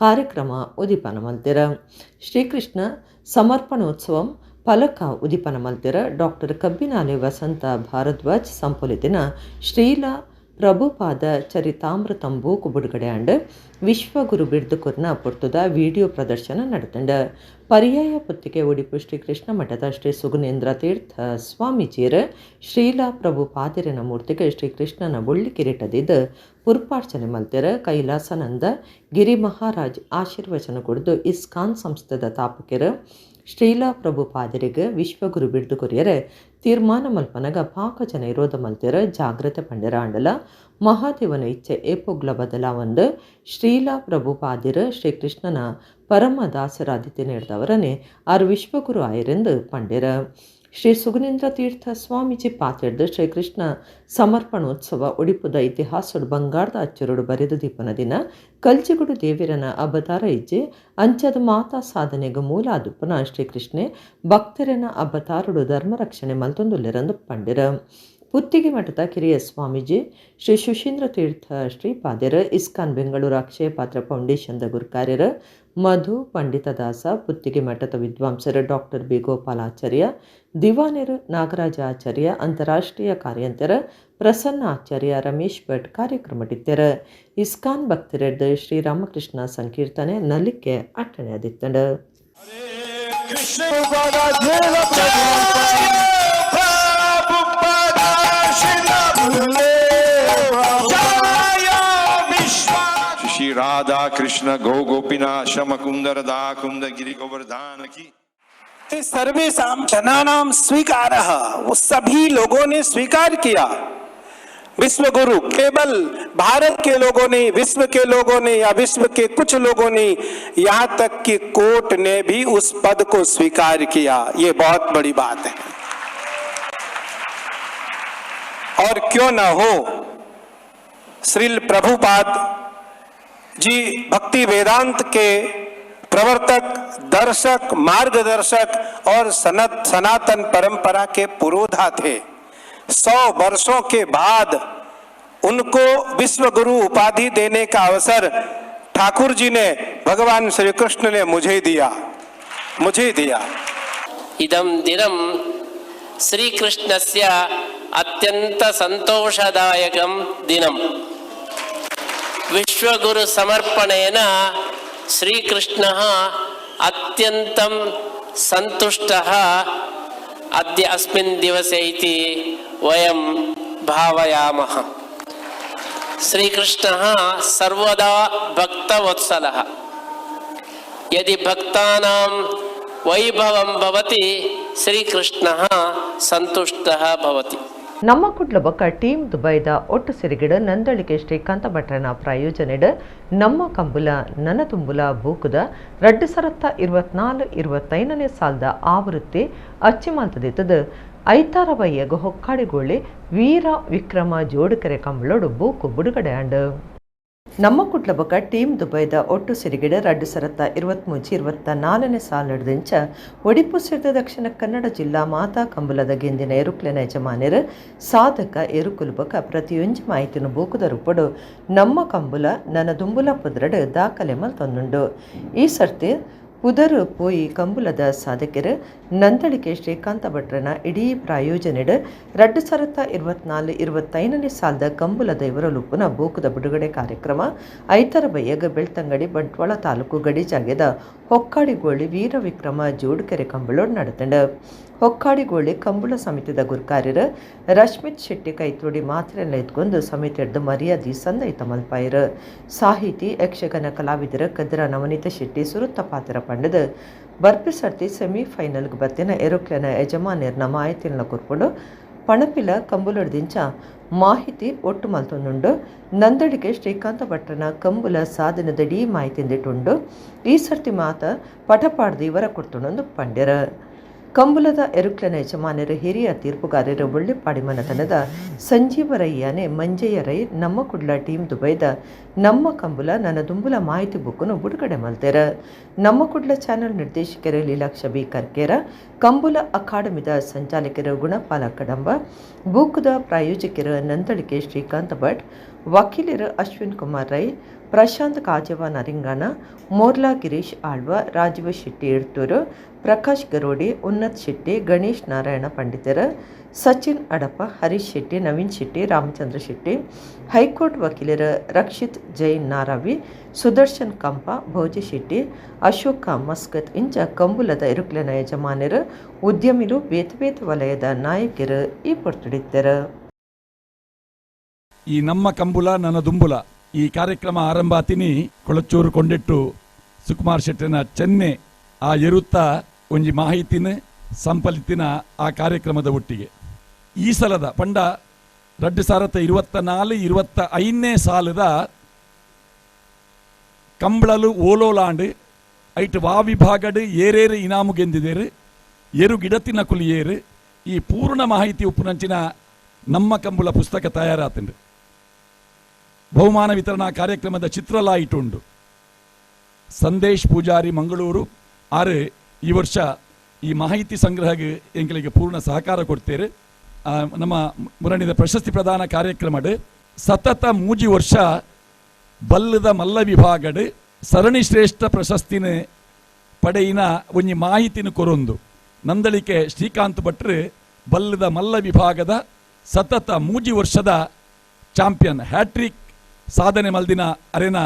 ಕಾರ್ಯಕ್ರಮ ಉದಿಪನ ಮಲ್ತಿರ. ಶ್ರೀಕೃಷ್ಣ ಸಮರ್ಪಣೋತ್ಸವಂ ಫಲಕ ಉದಿಪನ ಮಲ್ತಿರ ಡಾಕ್ಟರ್ ಕಬ್ಬಿನಾಲೆ ವಸಂತ ಭಾರದ್ವಾಜ್ ಸಂಪೊಲಿತಿನ ಶ್ರೀಲ ಪ್ರಭುಪಾದ ಚರಿತಾಮೃತಂ ಬೂಕು ಬಿಡುಗಡೆ ಅಂಡ್ ವಿಶ್ವಗುರು ಬಿರ್ದುಕುರ್ನ ಪೊರ್ತುದ ವಿಡಿಯೋ ಪ್ರದರ್ಶನ ನಡೆತಂಡ. ಪರ್ಯಾಯ ಪುತ್ತಿಗೆ ಉಡುಪು ಶ್ರೀ ಕೃಷ್ಣ ಮಠದ ಶ್ರೀ ಸುಗುಣೇಂದ್ರ ತೀರ್ಥ ಸ್ವಾಮೀಜಿಯರ ಶ್ರೀಲ ಪ್ರಭುಪಾದರಿನ ಮೂರ್ತಿಗೆ ಶ್ರೀಕೃಷ್ಣನ ಬೊಳ್ಳಿ ಕಿರೀಟದಿದ್ದ ಪುರ್ಪಾರ್ಚನೆ ಮಲ್ತಿರ ಕೈಲಾಸನಂದ ಗಿರಿ ಮಹಾರಾಜ್ ಆಶೀರ್ವಚನ ಕೊಡ್ದು ಇಸ್ಕಾನ್ ಸಂಸ್ಥೆದ ತಾಪಕಿರ ಶ್ರೀಲ ಪ್ರಭುಪಾದರಿಗೆ ವಿಶ್ವಗುರು ಬಿರ್ದು ಕೊರಿಯರೆ ತೀರ್ಮಾನ ಮಲ್ಪನಗ ಪಾಕ ಜನ ಇರೋದ ಮಲ್ತಿರ ಜಾಗೃತೆ ಪಂಡಿರ ಅಂಡಲ ಮಹಾದೇವನ ಇಚ್ಛೆ ಏಪೊಗ್ಲ ಬದಲಾವಂದು ಶ್ರೀಲ ಪ್ರಭುಪಾದಿರ ಶ್ರೀಕೃಷ್ಣನ ಪರಮ ದಾಸರಾದಿತ್ಯ ನೀಡಿದವರನ್ನೇ ಆರು ವಿಶ್ವಗುರು ಆಯರೆಂದು ಪಂಡಿರ. ಶ್ರೀ ಸುಗುನೇಂದ್ರ ತೀರ್ಥ ಸ್ವಾಮೀಜಿ ಪಾತಿಡ್ದು ಶ್ರೀಕೃಷ್ಣ ಸಮರ್ಪಣೋತ್ಸವ ಉಡಿಪುದ ಇತಿಹಾಸಡು ಬಂಗಾರದ ಅಚ್ಚರುಡು ಬರೆದು ದೀಪನ ದಿನ ಕಲ್ಚಿಗುಡು ದೇವಿರನ ಅಬತಾರ ಇಜ್ಜೆ ಅಂಚದ ಮಾತಾ ಸಾಧನೆಗೆ ಮೂಲ ಅದುಪನ ಶ್ರೀಕೃಷ್ಣೆ ಭಕ್ತರನ ಅಬತಾರುಡು ಧರ್ಮ ರಕ್ಷಣೆ ಮಲ್ತೊಂದುಲ್ಲೆರಂದು ಪಂಡಿರ. ಪುತ್ತಿಗೆ ಮಠದ ಕಿರಿಯ ಸ್ವಾಮೀಜಿ ಶ್ರೀ ಸುಶೀಂದ್ರ ತೀರ್ಥ ಶ್ರೀಪಾದ್ಯರ ಇಸ್ಕಾನ್ ಬೆಂಗಳೂರು ಅಕ್ಷಯ ಪಾತ್ರ ಫೌಂಡೇಶನ್ದ ಗುರುಕಾರ್ಯರ ಮಧು ಪಂಡಿತದಾಸ ಪುತ್ತಿಗೆ ಮಠದ ವಿದ್ವಾಂಸರ ಡಾಕ್ಟರ್ ಬಿ ಗೋಪಾಲಾಚಾರ್ಯ ದಿವಾನರು ನಾಗರಾಜ ಆಚಾರ್ಯ ಅಂತಾರಾಷ್ಟ್ರೀಯ ಕಾರ್ಯಂತರ ಪ್ರಸನ್ನ ಆಚಾರ್ಯ ರಮೇಶ್ ಭಟ್ ಕಾರ್ಯಕ್ರಮಟಿತ್ತರ. ಇಸ್ಕಾನ್ ಭಕ್ತರೆಡ್ದ ಶ್ರೀರಾಮಕೃಷ್ಣ ಸಂಕೀರ್ತನೆ ನಲಿಕೆ ಅಟ್ಟಣೆ ಅದಿತ್ತಂಡ. श्री राधा कृष्ण गौ गोपीनाथ श्याम कुंदर दा कुंद गिरि गोवर्धन की। सर्वेषां जनानां स्वीकारः, वो सभी लोगों ने स्वीकार किया। विश्वगुरु केवल भारत के लोगों ने, विश्व के लोगों ने या विश्व के कुछ लोगों ने, यहाँ तक कि कोर्ट ने भी उस पद को स्वीकार किया। ये बहुत बड़ी बात है। और क्यों ना हो, श्रील प्रभुपाद जी भक्ति वेदांत के प्रवर्तक, दर्शक, मार्गदर्शक और सनातन परंपरा के पुरोधा थे। 100 वर्षों के बाद उनको विश्वगुरु उपाधि देने का अवसर ठाकुर जी ने, भगवान श्री कृष्ण ने मुझे दिया, मुझे दिया। इदं दिनं श्रीकृष्णस्य अत्यंत संतोषदायकं दिनं। विश्वगुरु समर्पणेन श्रीकृष्णः अत्यंतं संतुष्टः अद्य अस्मिन् दिवसे इति वयं भावयामः। श्रीकृष्णः सर्वदा भक्तवत्सलः। यदि भक्तानां वैभवं भवति श्रीकृष्णः संतुष्टः भवति। ನಮ್ಮ ಕುಡ್ಲ ಬೊಕ್ಕ ಟೀಮ್ ದುಬೈದ ಒಟ್ಟು ಸಿರಿಗಿಡ ನಂದಳಿಕೆ ಶ್ರೀಕಾಂತ ಭಟ್ರನ ಪ್ರಾಯೋಜನೆಡ್ ನಮ್ಮ ಕಂಬುಲ ನನ ತುಂಬುಲ ಬೂಕುದ 2024-25ನೇ ಸಾಲದ ಆವೃತ್ತಿ ಅಚ್ಚಿಮಾಲ್ತದಿತ್ತದ ಐತಾರ ಬಯ್ಯಗ ಹೊಕ್ಕಾಡಿಗೋಳಿ ವೀರ ವಿಕ್ರಮ ಜೋಡುಕೆರೆ ಕಂಬಳೋಡು ಬೂಕು ಬಿಡುಗಡೆ ಆಂಡ್. ನಮ್ಮ ಕುಡ್ಲ ಬೊಕ್ಕ ಟೀಮ್ ದುಬೈದ ಒಟ್ಟು ಸಿರಿಗಿಡ 2023-24ನೇ ಸಾಲಿಡ್ದಿಂಚ ಒಡಿಪು ಸೇರಿದ ದಕ್ಷಿಣ ಕನ್ನಡ ಜಿಲ್ಲಾ ಮಾತಾ ಕಂಬುಲದ ಗೆಂದಿನ ಎರುಕ್ಲೆನ ಯಜಮಾನ್ಯರು ಸಾಧಕ ಎರುಕುಲು ಬೊಕ್ಕ ಪ್ರತಿಯೊಂಜಿ ಮಾಹಿತಿನ ಬೂಕುದ ರೂಪಡು ನಮ್ಮ ಕಂಬುಲ ನನ್ನ ದುಂಬುಲ ಪುದರಡು ದಾಖಲೆ ಮಲ್ತೊಂದುಂಡು. ಈ ಸರ್ತಿ ಪುದರು ಪೋಯಿ ಕಂಬುಲದ ಸಾಧಕರು ನಂದಳಿಕೆ ಶ್ರೀಕಾಂತ ಭಟ್ರನ ಇಡೀ ಪ್ರಾಯೋಜನೆಡ್ 2024-25ನೇ ಸಾಲದ ಕಂಬುಲದ ಇವರಲುಪ್ಪುನ ಬೂಕುದ ಬಿಡುಗಡೆ ಕಾರ್ಯಕ್ರಮ ಐತರ ಬಯ್ಯಗ ಬೆಳ್ತಂಗಡಿ ಬಂಟ್ವಾಳ ತಾಲೂಕು ಗಡಿ ಜಾಗೆದ ಹೊಕ್ಕಾಡಿಗೋಳಿ ವೀರ ವಿಕ್ರಮ ಜೋಡುಕೆರೆ ಕಂಬಳೋಡ್ ನಡೆತಂಡು. ಹೊಕ್ಕಾಡಿಗೋಳಿ ಕಂಬುಳ ಸಮಿತಿದ ಗುರ್ಕಾರ್ಯರು ರಶ್ಮಿತ್ ಶೆಟ್ಟಿ ಕೈತೋಡಿ ಮಾತ್ರೆಲ್ಲ ಎತ್ಕೊಂಡು ಸಮಿತಿಯಡ್ದು ಮರ್ಯಾದೆ ಸಂದೈತ ಮಲ್ಪಾಯರು. ಸಾಹಿತಿ ಯಕ್ಷಗಾನ ಕಲಾವಿದರ ಕದ್ರ ನವನೀತ ಶೆಟ್ಟಿ ಸುರುತ್ತ ಪಾತ್ರ ಪಂಡದು ಬರ್ಪಿಸರ್ತಿ ಸೆಮಿಫೈನಲ್ಗೆ ಬತ್ತಿನ ಏರೋಪ್ಲೇನ ಯಜಮಾನ್ಯರ್ನ ಮಾಹಿತಿಯನ್ನು ಕೊರ್ಪುಂಡು ಪಣಪಿಲ ಕಂಬುಲಡ್ದಿಂಚ ಮಾಹಿತಿ ಒಟ್ಟು ಮಲ್ತೊಂದುಂಡು. ನಂದಳಿಕೆ ಶ್ರೀಕಾಂತ ಭಟ್ರನ ಕಂಬುಲ ಸಾಧನದಡಿ ಮಾಹಿತಿ ಉಂಡು. ಈ ಸರ್ತಿ ಮಾತ ಪಠಪಾಡ್ದು ಇವರ ಕೊಡ್ತುಂಡು ಪಂಡ್ಯರ. ಕಂಬುಲದ ಎರುಕ್ಲೆನ ಯಜಮಾನರು ಹಿರಿಯ ತೀರ್ಪುಗಾರರು ಬೊಳ್ಳಿಪಾಡಿ ಮನೆತನದ ಸಂಜೀವರಯ್ಯನೆ ಮಂಜಯ್ಯ ರೈ ನಮ್ಮ ಕುಡ್ಲ ಟೀಮ್ ದುಬೈದ ನಮ್ಮ ಕಂಬುಲ ನನ್ನ ದುಂಬುಲ ಮಾಹಿತಿ ಬುಕ್ಕನ್ನು ಬಿಡುಗಡೆ ಮಲ್ತೆರ. ನಮ್ಮ ಕುಡ್ಲ ಚಾನೆಲ್ ನಿರ್ದೇಶಕರು ಲೀಲಾಕ್ಷ ಬಿ ಕರ್ಕೇರ, ಕಂಬುಲ ಅಕಾಡೆಮಿದ ಸಂಚಾಲಕರು ಗುಣಪಾಲ ಕಡಂಬ, ಬೂಕುದ ಪ್ರಾಯೋಜಕರು ನಂದಳಿಕೆ ಶ್ರೀಕಾಂತ ಭಟ್, ವಕೀಲರು ಅಶ್ವಿನ್ ಕುಮಾರ್ ರೈ, ಪ್ರಶಾಂತ್ ಕಾಜವ ನರಿಂಗಾನ, ಮೋರ್ಲಾ ಗಿರೀಶ್ ಆಳ್ವ, ರಾಜೀವ ಶೆಟ್ಟಿ ಇಡ್ತೂರು, ಪ್ರಕಾಶ್ ಗರೋಡಿ, ಉನ್ನತ್ ಶೆಟ್ಟಿ, ಗಣೇಶ್ ನಾರಾಯಣ ಪಂಡಿತರು, ಸಚಿನ್ ಅಡಪ, ಹರೀಶ್ ಶೆಟ್ಟಿ, ನವೀನ್ ಶೆಟ್ಟಿ, ರಾಮಚಂದ್ರ ಶೆಟ್ಟಿ, ಹೈಕೋರ್ಟ್ ವಕೀಲರು ರಕ್ಷಿತ್ ಜೈನ್ ನಾರಾವಿ, ಸುದರ್ಶನ್ ಕಂಪ, ಭೋಜ ಶೆಟ್ಟಿ, ಅಶೋಕ ಮಸ್ಕತ್ ಇಂಚ ಕಂಬುಲದ ಇರುಕ್ಲೆನ ಯಜಮಾನರು, ಉದ್ಯಮಿಲು, ಬೇತೆ ಬೇತೆ ವಲಯದ ನಾಯಕರು ಈ ಪೊರ್ತುಡಿದ್ದರು. ಈ ನಮ್ಮ ಕಂಬುಲ ನನ್ನ ದುಂಬುಲ ಈ ಕಾರ್ಯಕ್ರಮ ಆರಂಭ ಆತಿನಿ ಕೊಳಚೂರು ಕೊಂಡಿಟ್ಟು ಸುಕುಮಾರ್ ಶೆಟ್ಟಿನ ಚೆನ್ನೆ ಆ ಎರುತ್ತ ಒಂಜಿ ಮಾಹಿತಿನ ಸಂಪಲಿತಿನ ಆ ಕಾರ್ಯಕ್ರಮದ ಒಟ್ಟಿಗೆ ಈ ಸಲದ ಪಂಡ 2024-25ನೇ ಸಾಲದ ಕಂಬಳಲು ಓಲೋಲಾಂಡ್ ಐಟ್ ವಾ ವಿಭಾಗಡು ಏರೇರು ಇನಾಮು ಗೆಂದಿದೇರು, ಏರು ಗಿಡತಿನ ಕುಲಿಯೇರು ಈ ಪೂರ್ಣ ಮಾಹಿತಿ ಉಪ್ಪುನಂಚಿನ ನಮ್ಮ ಕಂಬುಲ ಪುಸ್ತಕ ತಯಾರಾತಂಡು. ಬಹುಮಾನ ವಿತರಣಾ ಕಾರ್ಯಕ್ರಮದ ಚಿತ್ರಲಾಯಿಟುಂಡು. ಸಂದೇಶ್ ಪೂಜಾರಿ ಮಂಗಳೂರು ಆರು ಈ ವರ್ಷ ಈ ಮಾಹಿತಿ ಸಂಗ್ರಹಕ್ಕೆ ಎಂಕಲಿಗೆ ಪೂರ್ಣ ಸಹಕಾರ ಕೊಡ್ತೇವೆ. ನಮ್ಮ ಮುರಣಿದ ಪ್ರಶಸ್ತಿ ಪ್ರದಾನ ಕಾರ್ಯಕ್ರಮಡು ಸತತ 3 ವರ್ಷ ಬಲ್ಲದ ಮಲ್ಲ ವಿಭಾಗಡು ಸರಣಿ ಶ್ರೇಷ್ಠ ಪ್ರಶಸ್ತಿನ ಪಡೆಯಿನ ಒಂಜಿ ಮಾಹಿತಿನ ಕೊರೊಂದು ನಂದಳಿಕೆ ಶ್ರೀಕಾಂತ್ ಭಟ್ರು ಬಲ್ಲದ ಮಲ್ಲ ವಿಭಾಗದ ಸತತ 3 ವರ್ಷದ champion hat trick ಸಾಧನೆ ಮಲ್ದಿನ ಅರೆನ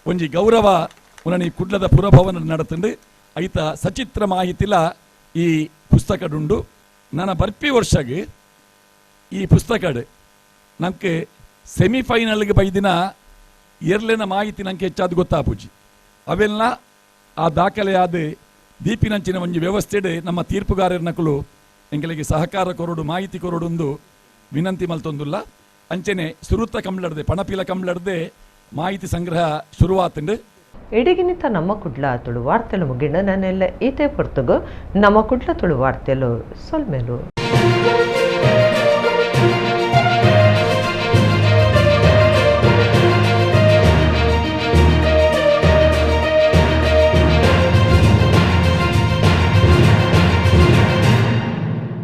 ಒಂಜಿ ಗೌರವ ಉನನಿ ಕುಡ್ಲದ ಪುರಭವನ ನಡತಂಡು. ಐತ ಸಚಿತ್ರ ಮಾಹಿತಿಲ ಈ ಪುಸ್ತಕಡುಂಡು. ನನ್ನ ಬರ್ಪಿ ವರ್ಷಗೆ ಈ ಪುಸ್ತಕಡು ನಮ್ಗೆ ಸೆಮಿಫೈನಲ್ಗೆ ಬೈದಿನ ಎರ್ಲೆನ ಮಾಹಿತಿ ನಂಗೆ ಹೆಚ್ಚಾದ ಗೊತ್ತಾಪುಜಿ. ಅವೆಲ್ಲ ಆ ದಾಖಲೆಯಾದ ದೀಪಿನಂಚಿನ ಒಂಜಿ ವ್ಯವಸ್ಥೆಡ್ ನಮ್ಮ ತೀರ್ಪುಗಾರರ್ನಕುಲು ಎಂಕಲೆಗ್ ಸಹಕಾರ ಕೊರೊಡು, ಮಾಹಿತಿ ಕೊರೊಡುಂದು ವಿನಂತಿ ಮಲ್ತೊಂದುಲ್ಲ. ಅಂಚನೆ ಸುರುತ ಕಂಬ್ಳಡ್ದೆ ಪಣಪಿಲ ಕಂಬ್ಳಡ್ದೆ ಮಾಹಿತಿ ಸಂಗ್ರಹ ಶುರುವಾತುಂಡು. ಇಡಗಿನಿತ ನಮ್ಮ ಕುಡ್ಲ ತುಳು ವಾರ್ತೆಲು ಮುಗಿಂಡ ನನ್ನೆಲ್ಲ ಈತೆ ಪೊರ್ತುಗು ನಮ್ಮ ಕುಡ್ಲ ತುಳು ವಾರ್ತೆಲು ಸೊಲ್ಮೆಲು.